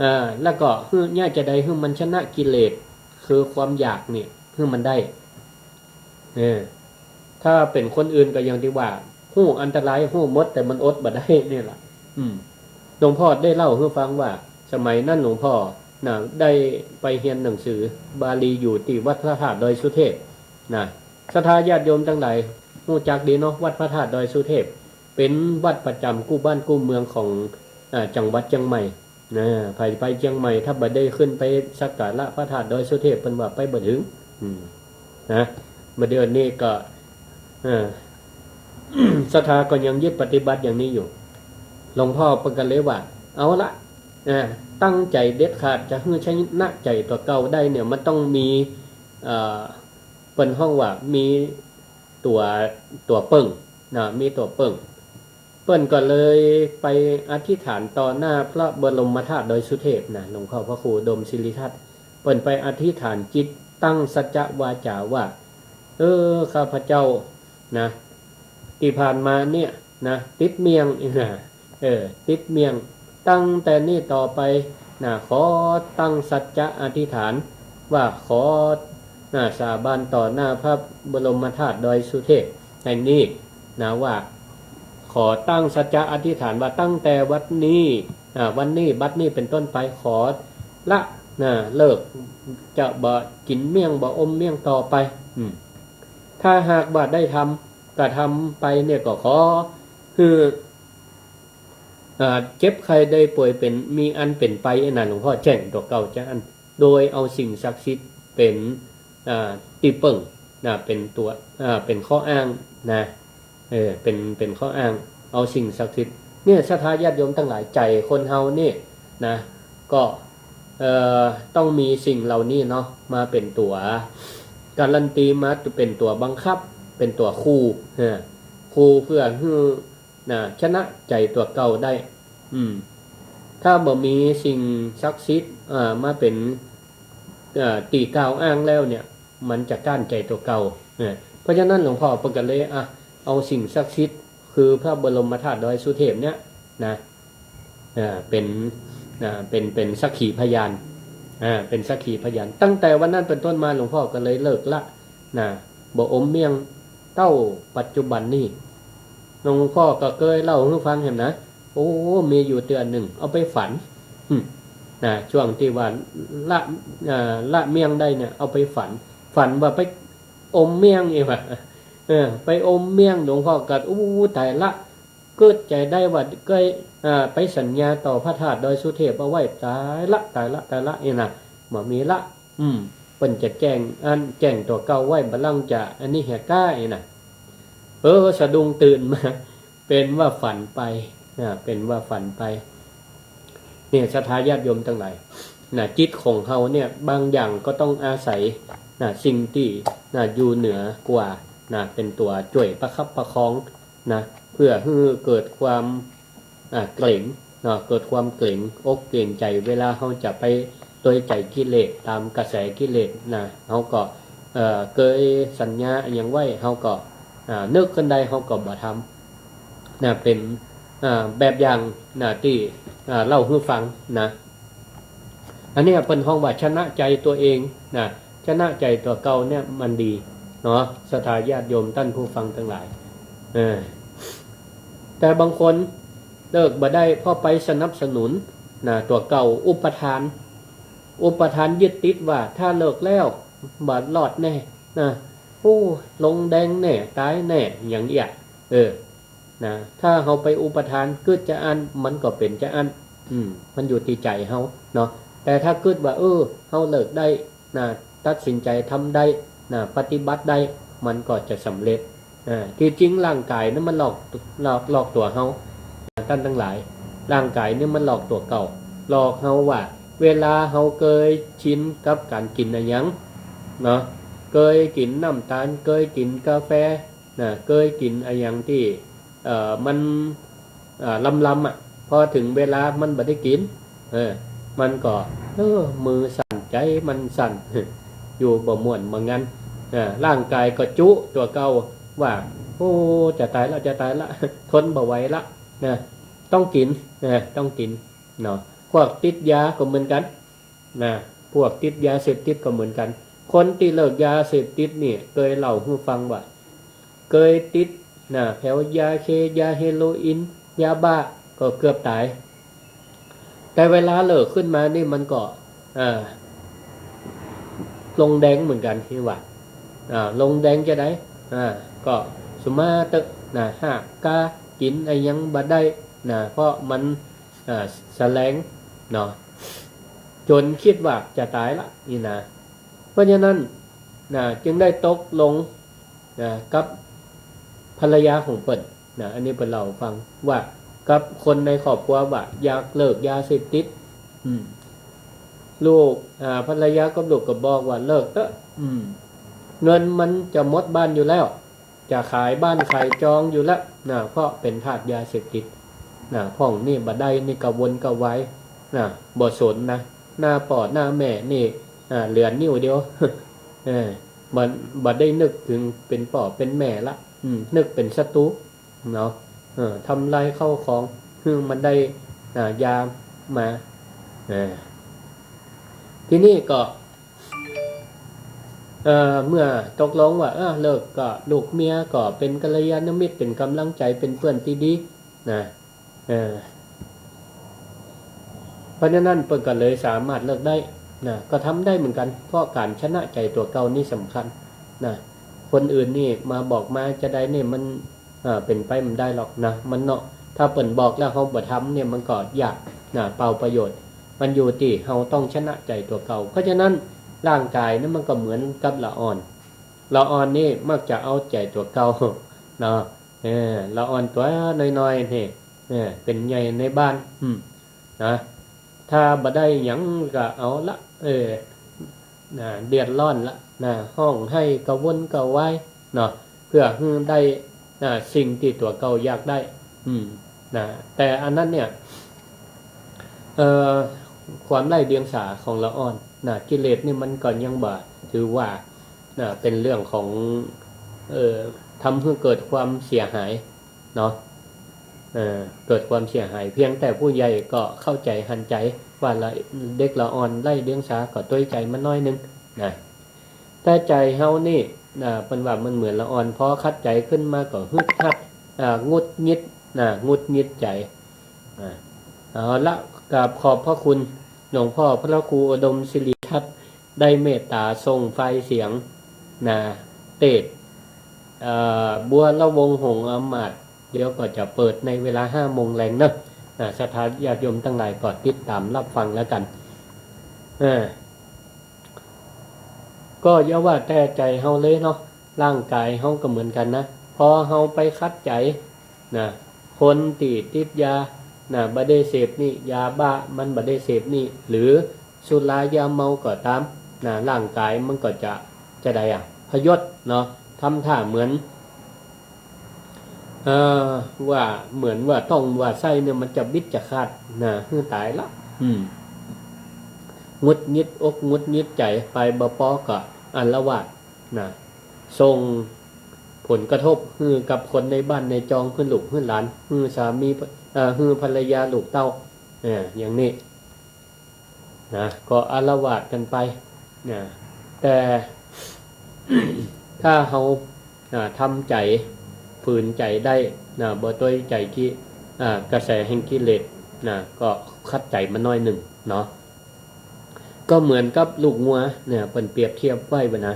อ่า แล้วก็หื้อ เยียะจะใดหื้อมันชนะกิเลส คือความอยากเนี่ย หื้อมันได้ เออ ถ้าเป๋นคนอื่นก็อย่างตี้ว่า ฮู้อันตราย ฮู้หมด แต่มันอดบ่ได้เนี่ยล่ะ อืม หลวงพ่อได้เล่าหื้อฟังว่า สมัยนั้นหลวงพ่อนะ ได้ไปเฮียนหนังสือบาลีอยู่ตี้วัดพระธาตุดอยสุเทพนะ ศรัทธาญาติโยมตังหลายฮู้จักดีเนาะ วัดพระธาตุดอยสุเทพ เป๋นวัดประจ๋ำกู้บ้านกู้เมืองของ อ่า จังหวัดเจียงใหม่นะ ใผไปเจียงใหม่ ถ้าบ่ได้ขึ้นไปสักการะพระธาตุดอยสุเทพ เปิ้นว่าไปบ่ถึง อืม นะ บ่าเดี่ยวนี้ก็ เออ ศรัทธาก็ยังยึดปฏิบัติอย่างนี้อยู่ หลวงพ่อเปิ้นก็เลยว่า เอาละ อ่า ตั้งใจ๋เด็ดขาด จะหื้อชนะใจ๋ตั๋วเก่าได้เนี่ย มันต้องมี เอ่อ เปิ้นฮ้องว่ามีตั๋ว ตั๋วเปิ้งนะ มีตั๋วเปิ้ง เปิ้นก็เลยไปอธิษฐานต่อหน้าพระบรมธาตุดอยสุเทพนะ หลวงพ่อพระครูอุดมศิริทัตน์ เปิ้นไปอธิษฐานจิต ตั้งสัจจวาจาว่า เออ ข้าพเจ้านะ ตี้ผ่านมาเนี่ยนะ ติดเมี่ยงนะ เออ ติดเมี่ยง ตั้งแต่นี้ต่อไปนะ ขอตั้งสัจจะอธิษฐานว่าขอนะ สาบานต่อหน้าพระบรมธาตุดอยสุเทพแห่งนี้นะ ว่าขอตั้งสัจจะอธิษฐานว่าตั้งแต่วันนี้ อ่า วันนี้ บัดนี้เป็นต้นไป ขอละนะ เลิกจะบ่กิ๋นเมี่ยง บ่อมเมี่ยงต่อไป อืม ถ้าหากว่าได้ทำ กระทำไปเนี่ยก็ขอหื้อ อ่า เจ็บไข้ได้ป่วยเป๋น มีอันเป๋นไป อันนั้นหลวงพ่อแจ้งตั๋วเก่าจะอั้น โดยเอาสิ่งศักดิ์สิทธิ์เป๋น อ่า ตี้เปิ้งนะ เป๋นตั๋ว อ่า เป๋นข้ออ้างนะ เออ เป๋น เป๋นข้ออ้าง เอาสิ่งศักดิ์สิทธิ์ เนี่ย ศรัทธาญาติโยมตังหลาย ใจ๋คนเฮานี่นะ ก็ เอ่อ ต้องมีสิ่งเหล่านี้เนาะ มาเป๋นตั๋วการันตี มาเป๋นตั๋วบังคับ เป๋นตั๋วคู่ เออ คู่เพื่อหื้อ นะ ชนะใจ๋ตั๋วเก่าได้ อืม ถ้าบ่มีสิ่งศักดิ์สิทธิ์ อ่า มาเป๋น อ่า ตี้กล่าวอ้างแล้วเนี่ย มันจะก้านใจ๋ตั๋วเก่า เออ เพราะฉะนั้นหลวงพ่อเปิ้นก็เลย อ่ะ เอาสิ่งศักดิ์สิทธิ์ คือพระบรมธาตุดอยสุเทพเนี่ยนะ อ่า เป๋น อ่า เป๋น เป๋นสักขีพยาน อ่า เป๋นสักขีพยาน ตั้งแต่วันนั้นเป๋นต้นมาหลวงพ่อก็เลยเลิกละนะ บ่อมเมี่ยงเต้าปัจจุบันนี้ หลวงพ่อก็เกยเล่าหื้อฟังแหมนะ โอ้ มีอยู่เตื้อนึ่ง เอาไปฝัน อืม นะ ช่วงตี้ว่าละ อ่า ละเมี่ยงได้เนี่ย เอาไปฝัน ฝันว่าไปอมเมี่ยงอีกว่า เออ ไปอมเมี่ยง หลวงพ่อก็ อู้ ต๋ายละ กึ๊ดใจ๋ได้ว่าเกย อ่า ไปสัญญาต่อพระธาตุดอยสุเทพเอาไว้ ต๋ายละ ต๋ายละ ต๋ายละ นี่นะ บ่มีละ อืม เปิ้นจะแจ้ง อัน แจ้งตั๋วเก่าไว้ บ่าลังจะ อันนี้เหียก้า นี่นะ เออ สะดุ้งตื่นมา เป๋นว่าฝันไป อ่า เป๋นว่าฝันไป เนี่ย ศรัทธาญาติโยมตังหลาย นะ จิตของเฮาเนี่ย บางอย่างก็ต้องอาศัย นะ สิ่งตี้ นะ อยู่เหนือกว่า นะ เป๋นตั๋วจ้วยประคับประคอง นะ เพื่อหื้อเกิดความ อ่า เกร็ง เนาะ เกิดความเกร็งอกเกร็งใจ๋ เวลาเฮาจะไปตวยใจ๋กิเลส ต๋ามกระแสกิเลส นะ เฮาก็ เอ่อ เกยสัญญาอะหยังไว้ เฮาก็ อ่า นึกขึ้นได้ เฮาก็บ่ทำ นะ เป๋น อ่า แบบอย่าง นะ ตี้ อ่า เล่าหื้อฟัง นะ อันเนี้ยเปิ้นฮ้องว่าชนะใจ๋ตั๋วเอง นะ ชนะใจ๋ตั๋วเก่าเนี่ยมันดี เนาะ ศรัทธาญาติโยมต้านผู้ฟังตังหลาย เออ แต่บางคนเลิกบ่ได้ เพราะไปสนับสนุน นะ ตั๋วเก่า อุปทาน อุปทานยึดติดว่าถ้าเลิกแล้วบ่รอดแน่ นะ โอ้ ลงแดงแน่ ต๋ายแน่ อย่างเอี้ย เออ นะ ถ้าเฮาไปอุปทาน กึ๊ดจะอั้น มันก็เป๋นจะอั้น อืม มันอยู่ตี้ใจ๋เฮา เนาะ แต่ถ้ากึ๊ดว่า เออ เฮาเลิกได้ นะ ตัดสินใจ๋ทำได้ นะ ปฏิบัติได้ มันก็จะสำเร็จ อ่า ตี้จริงร่างก๋ายนี่มันหลอก หลอก หลอกตั๋วเฮา ต้านตังหลาย ร่างก๋ายนี่มันหลอกตั๋วเก่า หลอกเฮาว่า เวลาเฮาเกยชินกับก๋านกิ๋นอะหยัง เนาะ เกยกิ๋นน้ำต๋าล เกยกิ๋นกาแฟ นะ เกยกิ๋นอะหยังตี้ เอ่อ มัน อ่า ลำๆ อะ พอเถิงเวลามันบ่ได้กิ๋น เออ มันก็ เออ มือสั่น ใจ๋มันสั่น อยู่บ่ม่วนบ่งัน อ่า ร่างก๋ายก็จุตั๋วเก่าว่า โอ้ จะต๋ายละ จะต๋ายละ ทนบ่ไหวละ นะ ต้องกิ๋น นะ ต้องกิ๋น เนาะ พวกติดยาก็เหมือนกั๋น นะ พวกติดยาเสพติดก็เหมือนกั๋น คนตี้เลิกยาเสพติดนี่ เกยเล่าหื้อฟังว่า เกยติด นะ แผว ยาเค ยาเฮโรอีน ยาบ้า ก็เกือบต๋าย แต่เวลาเลิกขึ้นมานี่มันก็ อ่า ลงแดงเหมือนกั๋น ตี้ว่า อ่า ลงแดงจะได้ อ่า ก็สุมาเต๊อะ นะ หากกากิ๋นอะหยังบ่ได้ นะ เพราะมัน อ่า แสลง เนาะ จ๋นกึ๊ดว่าจะต๋ายละ นี่นะ เพราะฉะนั้น นะ จึงได้ตกลง นะ กับภรรยาของเปิ้น นะ อันนี้เปิ้นเล่าหื้อฟังว่า กับคนในครอบครัวว่าอยากเลิกยาเสพติด อืม ลูก อ่า ภรรยากับลูกก็บอกว่าเลิกเต๊อะ อืม เงินมันจะหมดบ้านอยู่แล้ว จะขายบ้านขายจองอยู่แล้ว นะ เพราะเป๋นทาสยาเสพติด นะ พ่องนี่บ่ได้นี่กระวนกระวาย นะ บ่สนนะ หน้าป้อหน้าแม่นี่ อ่า เหลือนิ้วเดียว เออ บ่ บ่ได้นึกเถิงเป๋นป้อเป๋นแม่ละ อืม นึกเป๋นศัตรู๋ เนาะ เออ ทำลายข้าวของ หื้อมันได้ อ่า ยามา อ่า ทีนี้ก็ เอ่อ เมื่อตกลงว่า เออ เลิกก็ ลูกเมียก็เป๋นกัลยาณมิตร เป๋นก๋ำลังใจ๋ เป๋นเปื้อนตี้ดี นะ เออ เพราะฉะนั้นเปิ้นก็เลยสามารถเลิกได้นะ ก็ทำได้เหมือนกั๋น เพราะก๋านชนะใจ๋ตั๋วเก่านี่สำคัญนะ คนอื่นนี่มาบอกมาจาใดนี่มัน อ่า เป๋นไปบ่ได้หรอกนะ มันเนาะ ถ้าเปิ้นบอกแล้วเฮาบ่ทำเนี่ยมันก็ยากนะ เปล่าประโยชน์ มันอยู่ตี้เฮาต้องชนะใจ๋ตั๋วเก่า เพราะฉะนั้นร่างก๋ายนี่มันก็เหมือนกับละอ่อน ละอ่อนนี่มักจะเอาใจ๋ตั๋วเก่าเนาะ เออ ละอ่อนตั๋วน้อยๆ นี่ เออ เป๋นใหญ่ในบ้าน อืม นะ ถ้าบ่ได้หยังก็เอาละ เออ นะ เดือดร้อนละ นะ ฮ้องไห้กระวนกระวายเนาะ เพื่อหื้อได้ นะ สิ่งตี้ตั๋วเก่าอยากได้ อืม นะ แต่อันนั้นเนี่ย เอ่อ ความไร้เดียงสาของละอ่อน นะ กิเลสนี่มันก็ยังบ่ถือว่า นะ เป๋นเรื่องของ เอ่อ ทำหื้อเกิดความเสียหาย เนาะ เอ่อ เกิดความเสียหาย เพียงแต่ผู้ใหญ่ก็เข้าใจ๋หันใจ๋ว่าละ เด็กละอ่อนไร้เดียงสาก็ตวยใจ๋มันน้อยนึ่งนะ แต่ใจ๋เฮานี่นะ เปิ้นว่ามันเหมือนละอ่อน พอขัดใจ๋ขึ้นมาก็ฮึดฮัด อ่า หงุดหงิดนะ หงุดหงิดใจ๋ อ่า เอาละ กราบขอบพระคุณหลวงพ่อพระครูอุดมสิริทัศน์ ได้เมตตาส่งไฟล์เสียงนะ เตสน์ เอ่อ บัวละวงศ์ หงส์อำมาตย์ เดี๋ยวก็จะเปิดในเวลาห้าโมงแลงเนาะ อ่า ศรัทธาญาติโยมตังหลายก็ติดต๋ามรับฟังแล้วกั๋น อ่า ก็อย่าว่าแต่ใจ๋เฮาเลยเนาะ ร่างก๋ายเฮาก็เหมือนกั๋นนะ พอเฮาไปขัดใจ๋นะ คนตี้ติดยานะ บ่ได้เสพนี่ ยาบ้ามันบ่ได้เสพนี่ หรือสุรายาเมาก็ต๋ามนะ ร่างก๋ายมันก็จะ จะใดอะ พยศเนาะ ทำท่าเหมือน เอ่อ ว่าเหมือนว่าต้องว่าไส้เนี่ยมันจะบิดจะขาดนะ หื้อต๋ายละ อืม หงุดหงิดอกหงุดหงิดใจ๋ ไปบ่ปอก็อาละวาดนะ ส่งผลกระทบหื้อกับคนในบ้านในจอง หื้อลูกหื้อหลาน หื้อสามี เอ่อ หื้อภรรยาลูกเต้า เอ่อ อย่างนี้ นะ ก็อาละวาดกั๋นไปนะ แต่ ถ้าเฮา อ่า ทำใจ๋ ฝืนใจ๋ได้นะ บ่ตวยใจ๋กิ อ่า กระแสแห่งกิเลสนะ ก็ขัดใจ๋มันน้อยนึ่งเนาะ ก็เหมือนกับลูกงัวเนี่ย เปิ้นเปรียบเทียบไว้บ่นะ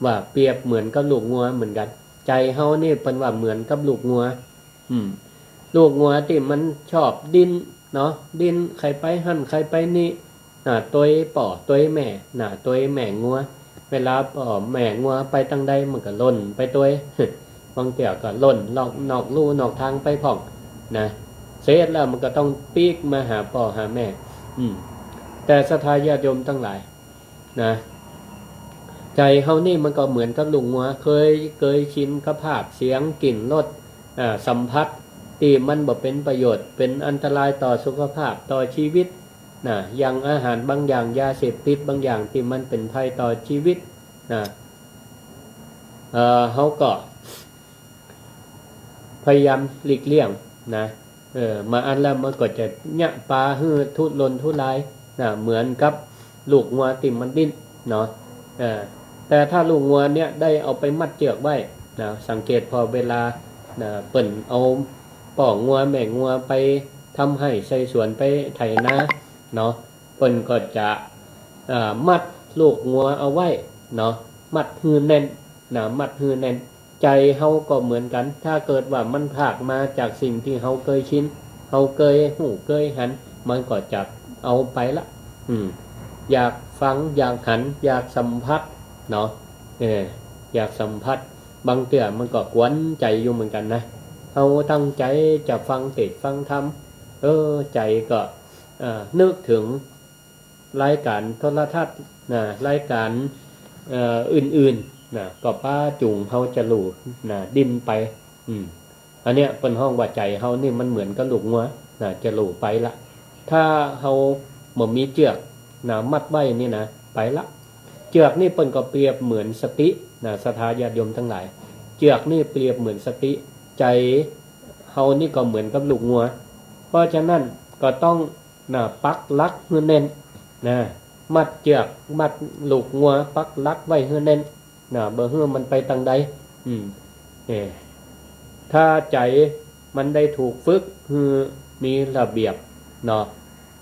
ว่าเปรียบเหมือนกับลูกงัวเหมือนกั๋น ใจ๋เฮานี่เปิ้นว่าเหมือนกับลูกงัว อืม ลูกงัวตี้มันชอบดิ้นเนาะ ดิ้นใค่ไปหั้นใค่ไปนี่ น่ะ ตวยป้อตวยแม่ น่ะ ตวยแม่งัว เวลาป้อแม่งัวไปตังใดมันก็ล่นไปตวย บางเตื้อก็ล่นนอก นอกลู่นอกตางไปพ่องนะ เสร็จแล้วมันก็ต้องปิ๊กมาหาป้อหาแม่ อืม แต่ศรัทธาญาติโยมตังหลาย นะ ใจ๋เฮานี่มันก็เหมือนกับลูกงัว เคย เกยชินกับภาพ เสียง กลิ่น รส อ่า สัมผัส ตี้มันบ่เป๋นประโยชน์ เป๋นอันตรายต่อสุขภาพ ต่อชีวิต นะ อย่างอาหารบางอย่าง ยาเสพติดบางอย่างตี้มันเป๋นภัยต่อชีวิต นะ เอ่อ เฮาก็ พยายามหลีกเลี่ยงนะ เออ มาอันแล้วมันก็จะเยียะปาหื้อทุรนทุรายนะ เหมือนกับลูกงัวตี้มันดิ้นเนาะ เออ แต่ถ้าลูกงัวเนี่ยได้เอาไปมัดเจือกไว้นะ สังเกตผ่อเวลานะ เปิ้นเอาป้องัวแม่งัวไปทำไฮ่ไถสวน ไปไถนาเนาะ เปิ้นก็จะ เอ่อ มัดลูกงัวเอาไว้เนาะ มัดหื้อแน่นนะ มัดหื้อแน่น ใจ๋เฮาก็เหมือนกั๋น ถ้าเกิดว่ามันพรากมาจากสิ่งตี้เฮาเกยชิน เฮาเกยฮู้เกยหัน มันก็จะเอาไปละ อืม อยากฟัง อยากหัน อยากสัมผัสเนาะ เออ อยากสัมผัส บางเตื้อมันก็กวนใจ๋อยู่เหมือนกั๋นนะ เฮาตั้งใจ๋จะฟังเทศน์ฟังธรรม เออ ใจ๋ก็ เอ่อ นึกเถิง รายก๋านโทรทัศน์นะ รายก๋าน เอ่อ อื่นๆ นะ ก็ปาจุงเฮาจะลู่นะ ดิ้นไป อืม อันเนี้ยเปิ้นฮ้องว่าใจ๋เฮานี่มันเหมือนกับลูกงัวนะ จะลู่ไปละ ถ้าเฮาบ่มีเจือกนะ มัดไว้นี่นะ ไปละ เจือกนี่เปิ้นก็เปรียบเหมือนสตินะ ศรัทธาญาติโยมตังหลาย เจือกนี่เปรียบเหมือนสติ ใจ๋เฮานี่ก็เหมือนกับลูกงัว ราะฉะนั้นก็ต้อง นะ ปักหลักหื้อแน่น นะ มัดเจือก มัดลูกงัว ปักหลักไว้หื้อแน่น นะ บ่หื้อมันไปตางใด อืม เออ ถ้าใจ๋มันได้ถูกฝึกหื้อมีระเบียบเนาะ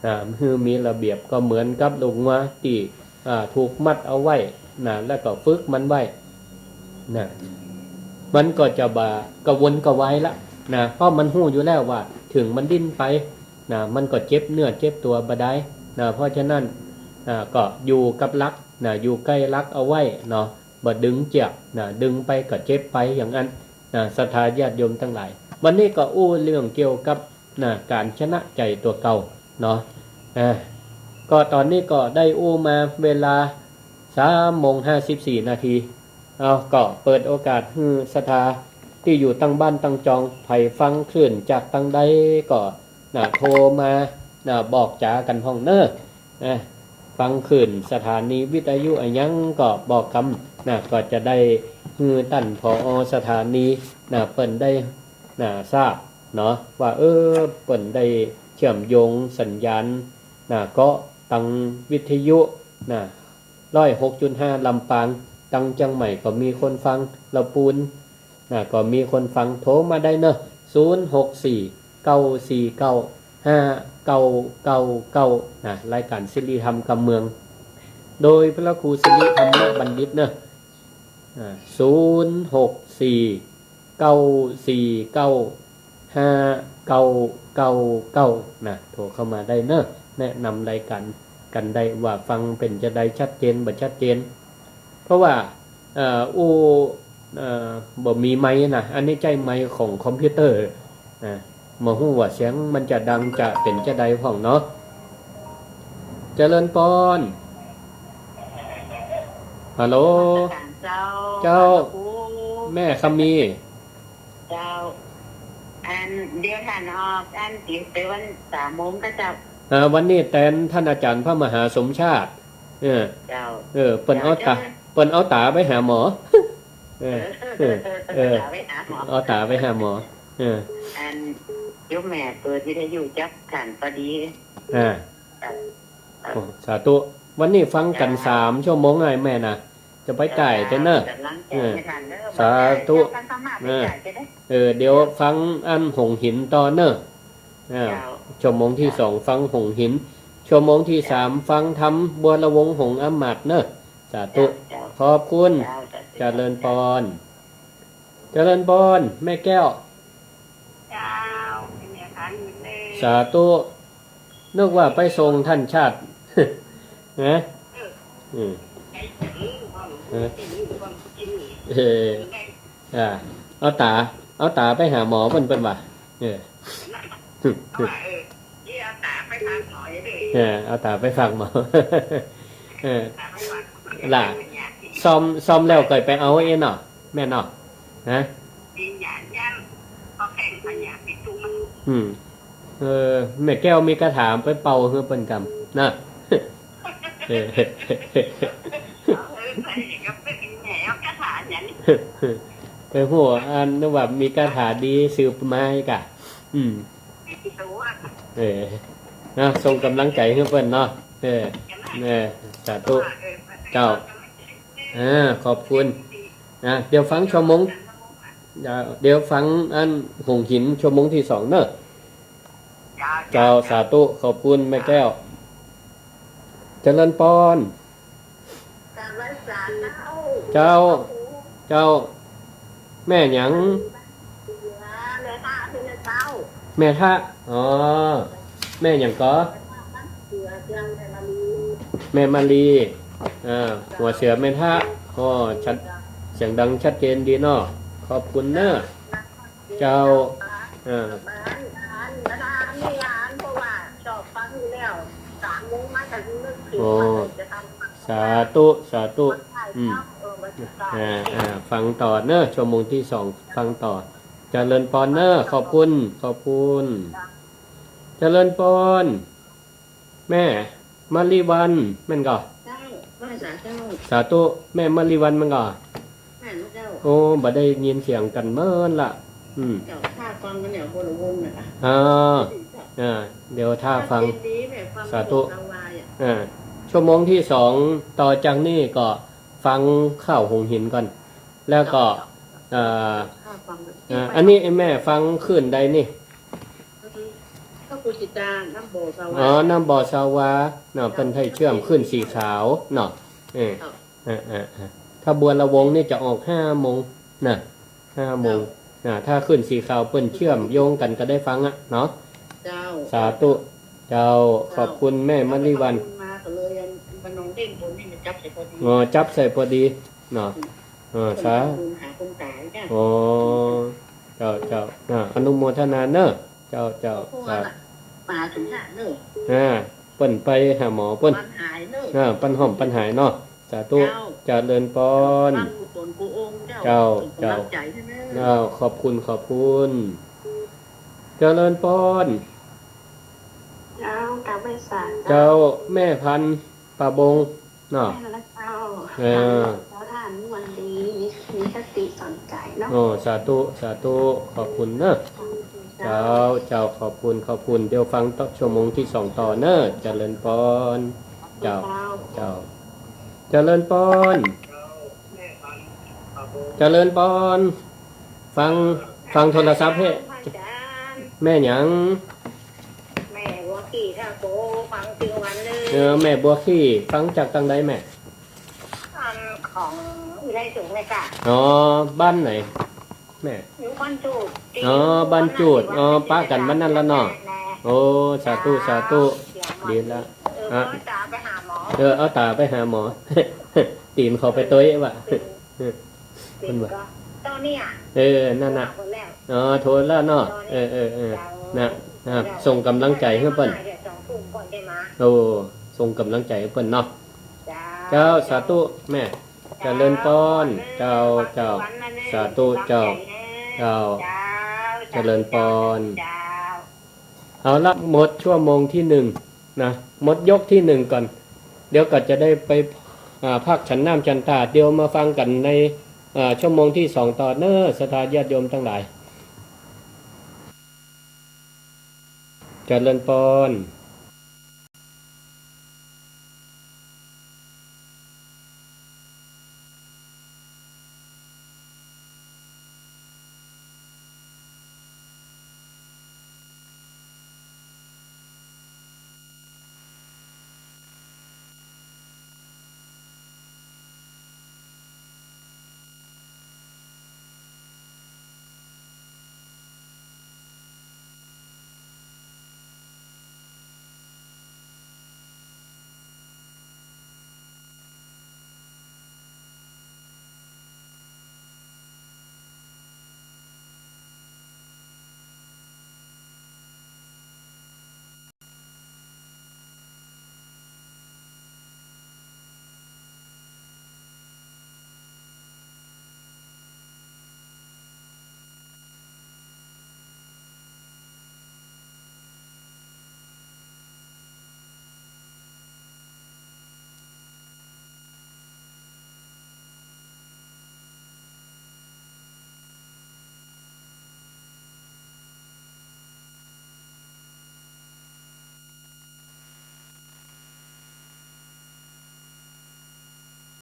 อ่า หื้อมีระเบียบก็เหมือนกับลูกงัวตี้ อ่า ถูกมัดเอาไว้ นะ แล้วก็ฝึกมันไว้ นะ มันก็จะบ่กระวนกระวายละ นะ เพราะมันฮู้อยู่แล้วว่า เถิงมันดิ้นไป นะ มันก็เจ็บเนื้อเจ็บตั๋วบ่ดาย นะ เพราะฉะนั้น อ่า ก็อยู่กับหลัก นะ อยู่ใก้หลักเอาไว้เนาะ บ่ดึงเจือก นะ ดึงไปก็เจ็บไปอย่างอั้น นะ ศรัทธาญาติโยมตังหลาย วันนี้ก็อู้เรื่องเกี่ยวกับ นะ ก๋านชนะใจ๋ตั๋วเก่าเนาะ อ่า ก็ต๋อนนี้ก็ได้อู้มาเวลาสามโมงห้าสิบสี่นาที เอา ก็เปิดโอกาสหื้อศรัทธาตี้อยู่ตังบ้านตังจอง ใผฟังคลื่นจากตางใดก็ นะ โทรมา นะ บอกจ๋ากั๋นพ่องเน่อ นะ ฟังคลื่นสถานีวิทยุอะหยังก็บอกกำ นะ ก็จะได้หื้อต้าน ผอ.สถานี นะ เปิ้นได้ นะ ทราบเนาะ ว่า เออ เปิ้นได้เชื่อมโยงสัญญาณ นะ ก็ตังวิทยุ นะ ร้อยหกจุดห้า ลำปาง ตังเจียงใหม่ก็มีคนฟัง ละปูน นะ ก็มีคนฟัง โทรมาได้เนาะ ศูนย์หกสี่ เก้าสี่เก้า ห้าเก้าเก้าเก้า นะ รายก๋านสิริธรรมกำเมือง โดยพระครูสิริธรรมบัณฑิตเนาะ อ่า ศูนย์หกสี่ เก้าสี่เก้า ห้าเก้าเก้าเก้า นะ โทรเข้ามาได้เนาะ แนะนำรายก๋านกั๋นได้ว่าฟังเป๋นจาใด ชัดเจนบ่ชัดเจน เพราะว่า เอ่อ อู้ เอ่อ บ่มีไมค์นะ อันนี้ใจ๊ไมค์ของคอมพิวเตอร์ อ่า บ่ฮู้ว่าเสียงมันจะดังจะเป๋นจาใดพ่องเนาะ เจริญปอน ฮัลโหล เจ้า เจ้า พระครู แม่คำมี เจ้า อันเดียวต้านออก อันติดไปวันสามโมงก็เจ้า อ่า วันนี้แตนต้านอาจ๋ารย์พระมหาสมชาติ เออ เจ้า เออ เปิ้นเอาต๋า เจ้า เปิ้นเอาต๋าไปหาหมอ เออ เออ เออ เอาต๋าไปหาหมอ เอาต๋าไปหาหมอ เออ อันโยมแม่เปิดวิทยุจับต้านพอดี อ่า เจ้า โอ้ สาธุ วันนี้ฟังกั๋น เจ้า สามชั่วโมงไงแม่นะ จะไปใก้เต้อเน่อ เจ้า ก๋ำลังใจ๋ เออ หื้อต้านเน่อ สาธุ เจ้า ท่านสามารถไปใก้ได้ เออ เดี๋ยวฟังอันหงส์หินต่อเน่อ อ่า เจ้า ชั่วโมงตี้สองฟังหงส์หิน ชั่วโมงตี้สามฟังธรรมบัวระวงศ์หงส์อำมาตย์เน่อ สาธุ เจ้า ขอบคุณ เจ้า สาธุ เจริญปอน เจริญปอน แม่แก้ว เจ้า แม่ขันแม่ สาธุ นึกว่าไปส่งต้านชาติ นะ เออ อืม เออ เออ อ่า เอาต๋า เอาต๋าไปหาหมอเปิ้น เปิ้นว่า เออ เอาว่า เออ นี่เอาต๋าไปฝากหมออยู่เด้อ เออ เอาต๋าไปฝากหมอ เออ ต๋าไปฝากหมอ ล่ะ ซ่อม ซ่อมแล้วก็ไปเอาเองเนาะ แม่เนาะ ฮะ กินยายัน พอแข่งพยาธิตุ้มมัน อืม เออ แม่แก้วมีคาถาไปเป่าหื้อเปิ้นกำ นะ เออ เออ ไปก็ไปแหมเอาคาถาอย่างนี้ ไปฮู้อันนึกว่ามีคาถาดีสืบมาอีกอะ อืม เออ นะ ส่งก๋ำลังใจ๋หื้อเปิ้นเนาะ เออ เออ สาธุ เจ้า อ่า ขอบคุณ นะ เดี๋ยวฟังชั่วโมง เดี๋ยวฟังอันหงส์หินชั่วโมงตี้สองเนาะ เจ้า เจ้า สาธุ ขอบคุณแม่แก้ว เจริญปอน เจ้า เจ้า แม่หยัง แม่ทะ แม่ทะ อ๋อ แม่หยังก่อ แม่มาลี อ่า หัวเสือแม่ทะ อ๋อ ชัด เสียงดังชัดเจนดีเนาะ ขอบคุณเนาะ เจ้า อ่า อ๋อ สาธุ สาธุ อืม อ่า อ่า ฟังต่อเนาะ ชั่วโมงตี้สอง ฟังต่อ เจริญปอนเนาะ ขอบคุณ ขอบคุณ เจริญปอน แม่มาลีวันแม่นก่อ เจ้า ว่าสาเจ้า สาธุ แม่มาลีวันแม่นก่อ แม่นเจ้า โอ้ บ่ได้ยินเสียงกั๋นเมินละ อืม เจ้า ข้าฟังกั๋นเนี่ย บัวระวงศ์น่ะ อ่า อ่า เดี๋ยวถ้าฟัง เจดีย์แม่ฟัง สาธุ โบสถ์สวายอะ อ่า ชั่วโมงที่สองต่อจากนี้ก็ฟังข้าวหุงหินก่อน แล้วก็ เอ่อ ข้าวฟัง อ่า อันนี้ไอ้แม่ฟังคลื่นใดนี่ พระครูจิตตา น้ำบ่อสวา อ๋อ น้ำบ่อสวาเนาะ เปิ้นให้เชื่อมคลื่นสีขาวเนาะ เออ เจ้า อ่า อ่า อ่า ถ้าบัวระวงนี่จะออกห้าโมงนะ ห้าโมง เจ้า อ่า ถ้าคลื่นสีขาวเปิ้นเชื่อมโยงกั๋นก็ได้ฟังอะเนาะ เจ้า สาธุ เจ้า เจ้า ขอบคุณแม่มะลิวัลย์ ขอบคุณมาก็เลย มันนองเด้งบนนี่มันจับใส่พอดี อ๋อ จับใส่พอดีเนาะ อืม เออ สา คนหาคนต๋ายเนี่ย อ๋อ เจ้า เจ้า อ่า อนุโมทนาเนอะ เจ้า เจ้า เพราะว่า สา มาถึงน่ะเนอะ อ่า เปิ้นไปหาหมอเปิ้น ปันหายเนอะ อ่า ปันหอมปันหายเนาะ สาธุ เจ้า เจริญปอน ฟังกุศลกู้องค์เจ้า เจ้า ส่งกำลัง เจ้า ใจ๋ให้เนอะ เจ้า ขอบคุณ ขอบคุณ เจริญปอน เจ้า กราบไหว้สา เจ้า เจ้า แม่พันธุ์ ป่าบงเนาะ แม่นแล้วเจ้า เออ เจ้าท่านวันดี มี มีคติสอนใจ๋เนาะ โอ้ สาธุ สาธุ ขอบคุณเนอะ เจ้า เจ้า ขอบคุณ ขอบคุณ เดี๋ยวฟังต่อชั่วโมงที่สองต่อเนอะ เจริญปอน เจ้า เจ้า เจ้า เจริญปอน เจริญปอน ฟัง ฟังโทรศัพท์เฮ้ พระอาจารย์ แม่หยัง แม่บัวขี่ค่ะ โกฟังตึงวันเลย เออ แม่บัวขี่ ฟังจากตางใดแม่ อันของอีไลสูงเลยค่ะ อ๋อ บ้านไหนแม่ อยู่บ้านจูด อ๋อ บ้านจูด อ๋อ ปะกั๋นบ้านนั้นแล้วเนาะ แน่ โอ้ สาธุ สาธุ เสียงมัน ดีละ เออ อ่ะ เอาต๋าไปหาหมอ เออ เอาต๋าไปหาหมอ ตี๋นเขาไปตวยว่ะ เป็น เพิ่นว่า ก็ตอนเนี้ย เออ นั่นน่ะ หาคนแล้ว อ๋อ โทรแล้วเนาะ ตอนนี้ เออ เออ เออ เจ้า น่ะ น่ะ เจ้า ส่งกำลังใจ๋หื้อเปิ้น เดี๋ยวสองทุ่มก่อนได้มา โอ้ ส่งกำลังใจ๋หื้อเปิ้นเนาะ เจ้า เจ้า สาธุแม่ เจริญปอน เจ้า เจ้า เจ้า สาธุ เจ้า เจ้า เจ้า เจริญปอน เจ้า เอาละ หมดชั่วโมงที่หนึ่งนะ หมดยกที่หนึ่งก่อน เดี๋ยวก็จะได้ไป อ่า พักฉันน้ำฉันตา เดี๋ยวมาฟังกั๋นใน อ่า ชั่วโมงที่สองต่อเนอะ ศรัทธาญาติโยมตังหลาย เจริญปอน